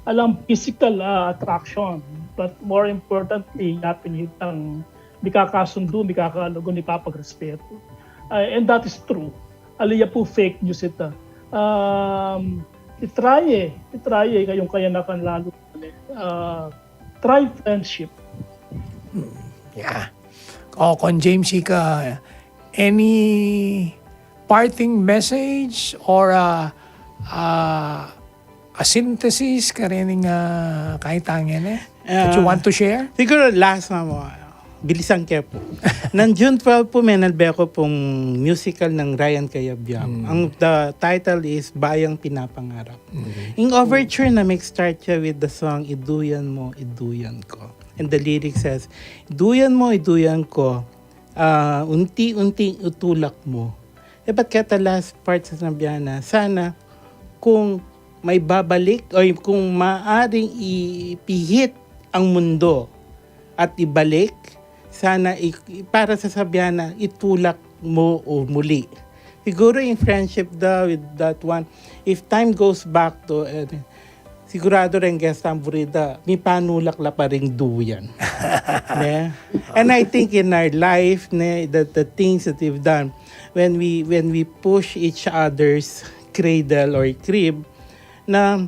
alang physical, ah, attraction, but more importantly, yapin itang mikakasundu, mikakalugun, ipapagrespetu. Ah, and that is true. Ali ya pu fake news ita. Um, i-try e, i-try e, kayung kayanakan lalu, ah, try friendship. Hmm, yeah. O, Kong James, ika, any parting message or, uh, uh, a synthesis karening, ah, kaitangan, e? That you Ah, want to share? Siguro last na mo, bilisan ke pu. Nang June twelve pu, menalbe ku pung musical nang Ryan Cayabyab. Mm. Ang, the title is Bayang Pinapangarap. Mm. Ing overture na mag-start siya with the song Iduyan Mo, Iduyan Ko. And the lyric says, "Iduyan mo, iduyan ko, ah, unti-unti itulak mo." E, ba't keta last part sinabihan na, sana kung maibabalik o kung maaaring ipihit ang mundo at ibalik, sana i-, i-, para sasabihan na itulak mo o muli. Siguro in friendship daw with that one, if time goes back to, eh, sigurado reng Gesta Burida, mipanulak la pa ring duyan. Ne? And I think in our life, ne, the, the things that we've done, when we, when we push each other's cradle or crib, na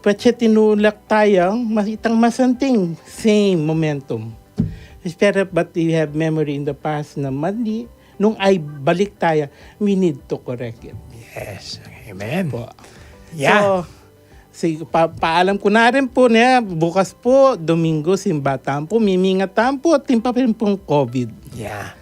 patse tinulak taya, mas-, itang masanting, same momentum. Pero, but we have memory in the past na mali, nung ay balik taya, we need to correct it. Yes. Amen. Po. Yeah. So, si-, pa-, paalam ku na rin pu, ne, bukas pu, Domingo, simba tamu pu, mimingat tamu pu, atin pa rin pung COVID. Yeah.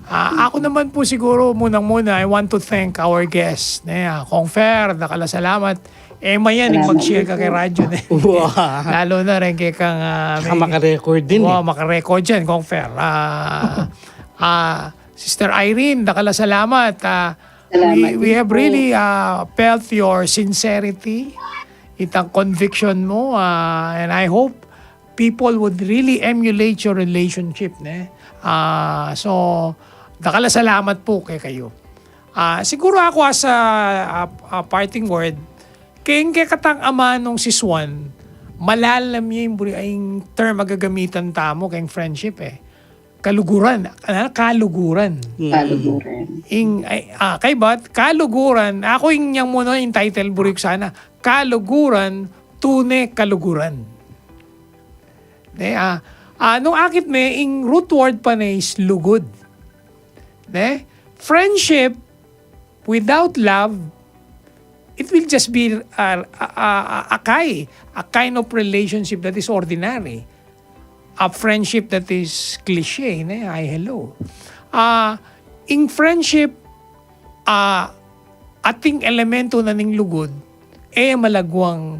Ah, aku naman pu siguro, munang-muna, I want to thank our guest, ne, ah, Kong Fer, dakal a salamat. E, mayan, ing mag-share ka keng radyo, ne. Wow. Lalu na rin kekang, ah, saka makarecord din, e. Wow, makarecord yan, Kong Fer. Ah, ah, Sister Irene, dakal a salamat. Ah, we, we have really, ah, felt your sincerity itang conviction mu, ah, and I hope people would really emulate your relationship, ne? Ah, so, dakal a salamat pu kekayu. Ah, siguru aku as a, ah, ah, parting word, keng kekatang amanung sisuan, malalam ya ing buri-, ing term a gagamitan tamu keng friendship, eh. Kaluguran, ah, kaluguran. Mm. Kaluguran. Ing, ay, ah, kaybat, kaluguran, aku ing yang muna ing title buri ku sana, kaluguran, tune kaluguran. Ne, ah, ah, nung akit me, ing root word pa ne is lugud. Ne? Friendship without love, it will just be a, a, a, a, a ki-, a kind of relationship that is ordinary. A friendship that is cliche, ne? Ay, hello. Ah, ing friendship, ah, ating elemento na ning lugud, e malagwang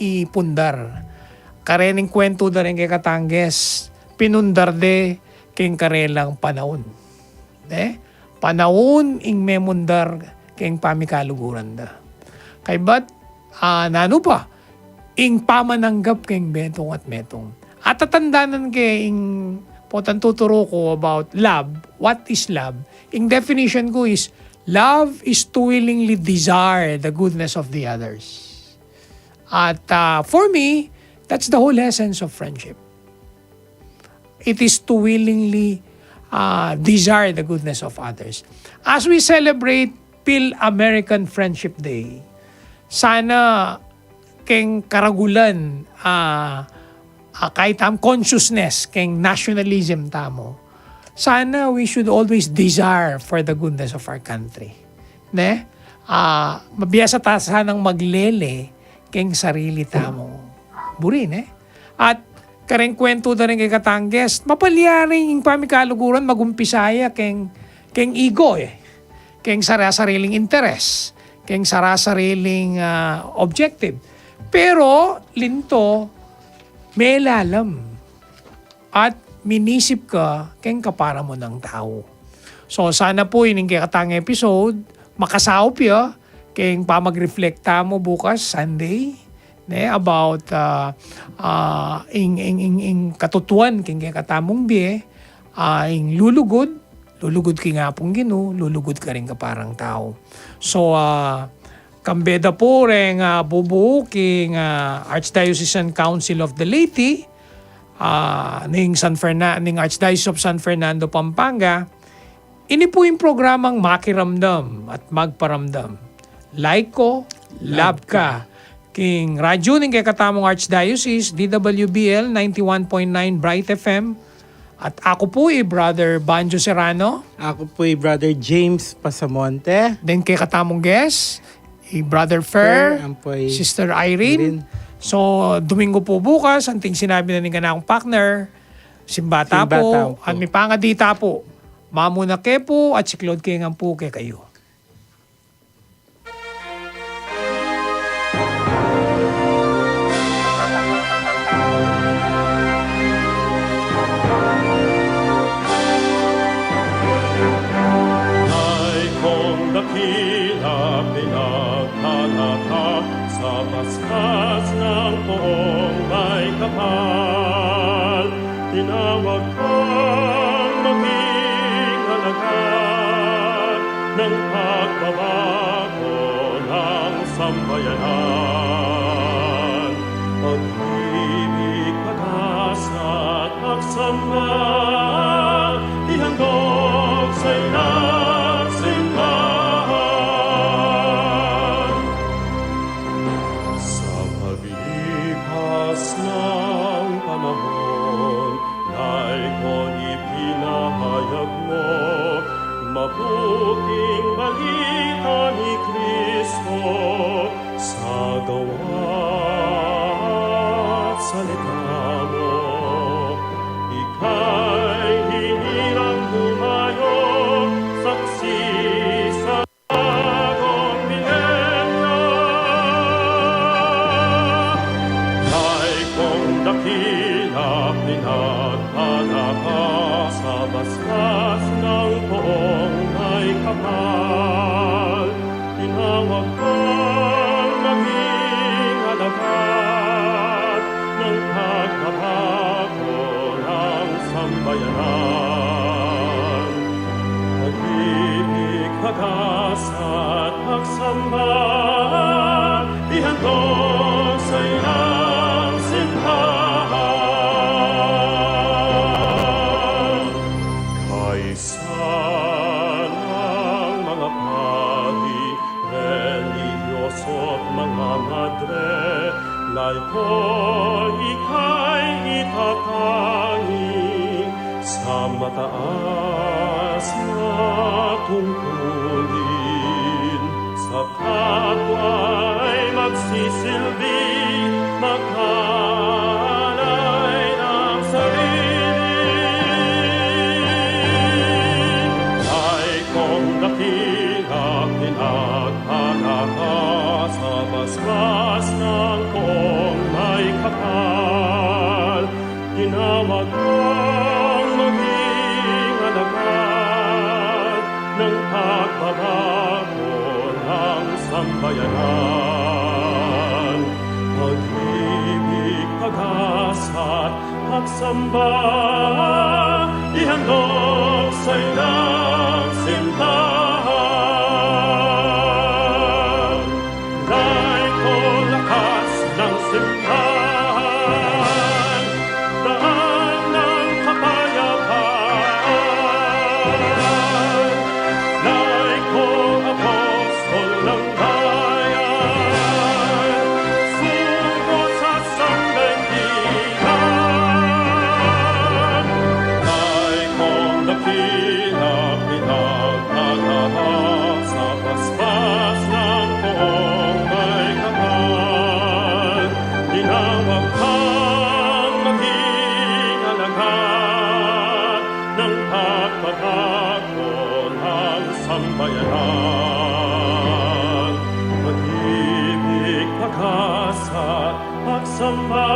ipundar. Karening kwentu da ring kekatang guest, pinundar de keng karelang panaun. Ne? Panaun ing memundar keng pamikaluguran da. Kaybat, ah, nanu pa, ing pamananggap keng metung at metung. At tatandanan ke ing potang tuturu ku about love, what is love? Ing definition ku is, love is to willingly desire the goodness of the others. At, ah, for me, that's the whole essence of friendship. It is to willingly, ah, desire the goodness of others. As we celebrate Phil American Friendship Day, sana keng karagulan, ah, ah, kahit ang consciousness keng nationalism tamu, sana we should always desire for the goodness of our country. Ne? Ah, mabiasa ta sanang maglele keng sarili tamung buri, ne? At kareng kwentu da ring kekatang guest, mapalyaring ing pamikaluguran magumpisa ya keng, keng ego, eh. Keng sara-sariling interes, keng sara-sariling, ah, objective. Pero, linto, melalam at minisip ka keng kapara mu nang tau. So, sana pu ining kekatang episode, makasaup ya keng pamag-reflect tamu bukas, Sunday, ne, about, ah, ah, ing, ing, ing, ing katutuan keng kekatamung bie, ah, ing lulugud, lulugud king Apung Ginu, lulugud karing kaparang tau. So, ah, kambe da pu reng, ah, bubu king, ah, Archdiocesan Council of the Laity, ah, ning San Fernan-, ning Archdiocese of San Fernando, Pampanga. Ini pu ing programang Makiramdam at Magparamdam. Like ko, love ka. King radyo ning kekatamung Archdiocese, D W B L ninety-one point nine Bright F M. At aku pu i Brother Banjo Serrano. Aku pu i Brother James Pasamonte. Then kekatamung guest, i Brother Fer, Fer, ampo i Sister Irene. Irene. So, Domingo pu bukas, anting sinabi na ning kanakung partner, simba ta pu, simba ta pu, at mipangadi ta pu. Mamuna ke pu, at siklaud ke ngan pu kekayu. Ay kong dakila, pinagtanaka sa basbas ng poong may kapal. Tinawag kang maging alagad ng pagbabago ng sambayanan. Pag-ibig, pag-asa at pagsamba, ihandog sa ina't simbahan. Sa paglipas ng panahon, Nay Con, ipinahayag mo mabuting balita ni Kristo sa gawa at salita mo. Ika'y hinirang humayo, saksi sa Bagong Milenyo. Nay Con, dakila, pinagtanaka sa basbas ng poong may kapal. Tinawag kang maging Taas na tungkulin sa kapwa'y magsisilbi, magkalay ng sarili. Ay kong dakila pinagpagaka sa basbas ng poong may kapal. Tinawag kang maging alagad ng pagbabago ng sambayanan. Pag-ibig, pag-asa't pagsamba, ihandog sa inang simbahan. Dahil ko lakas ng simbahan, daan ng kapayapaan. Dahil ko apostol ng bayan, sugo sa sangdaigdigan. Dahil kong dakila pinagtatahak sa basbas ng poong may kapal. Tinawag kang maging alagad ng pagbabago ng sambayanan. Pag-ibig, pag-asa't pagsamba,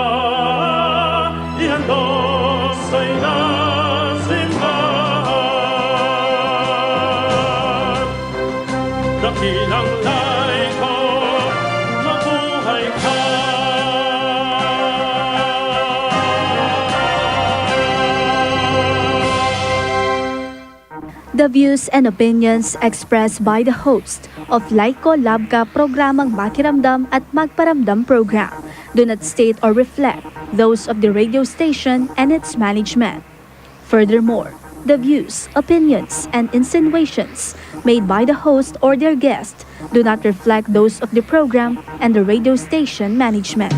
ihandog sa inang simbahan. Dakilang laiko, mabuhay ka. The views and opinions expressed by the host of Laiko Labka, programang Makiramdam at Magparamdam program do not state or reflect those of the radio station and its management. Furthermore, the views, opinions, and insinuations made by the host or their guest do not reflect those of the program and the radio station management.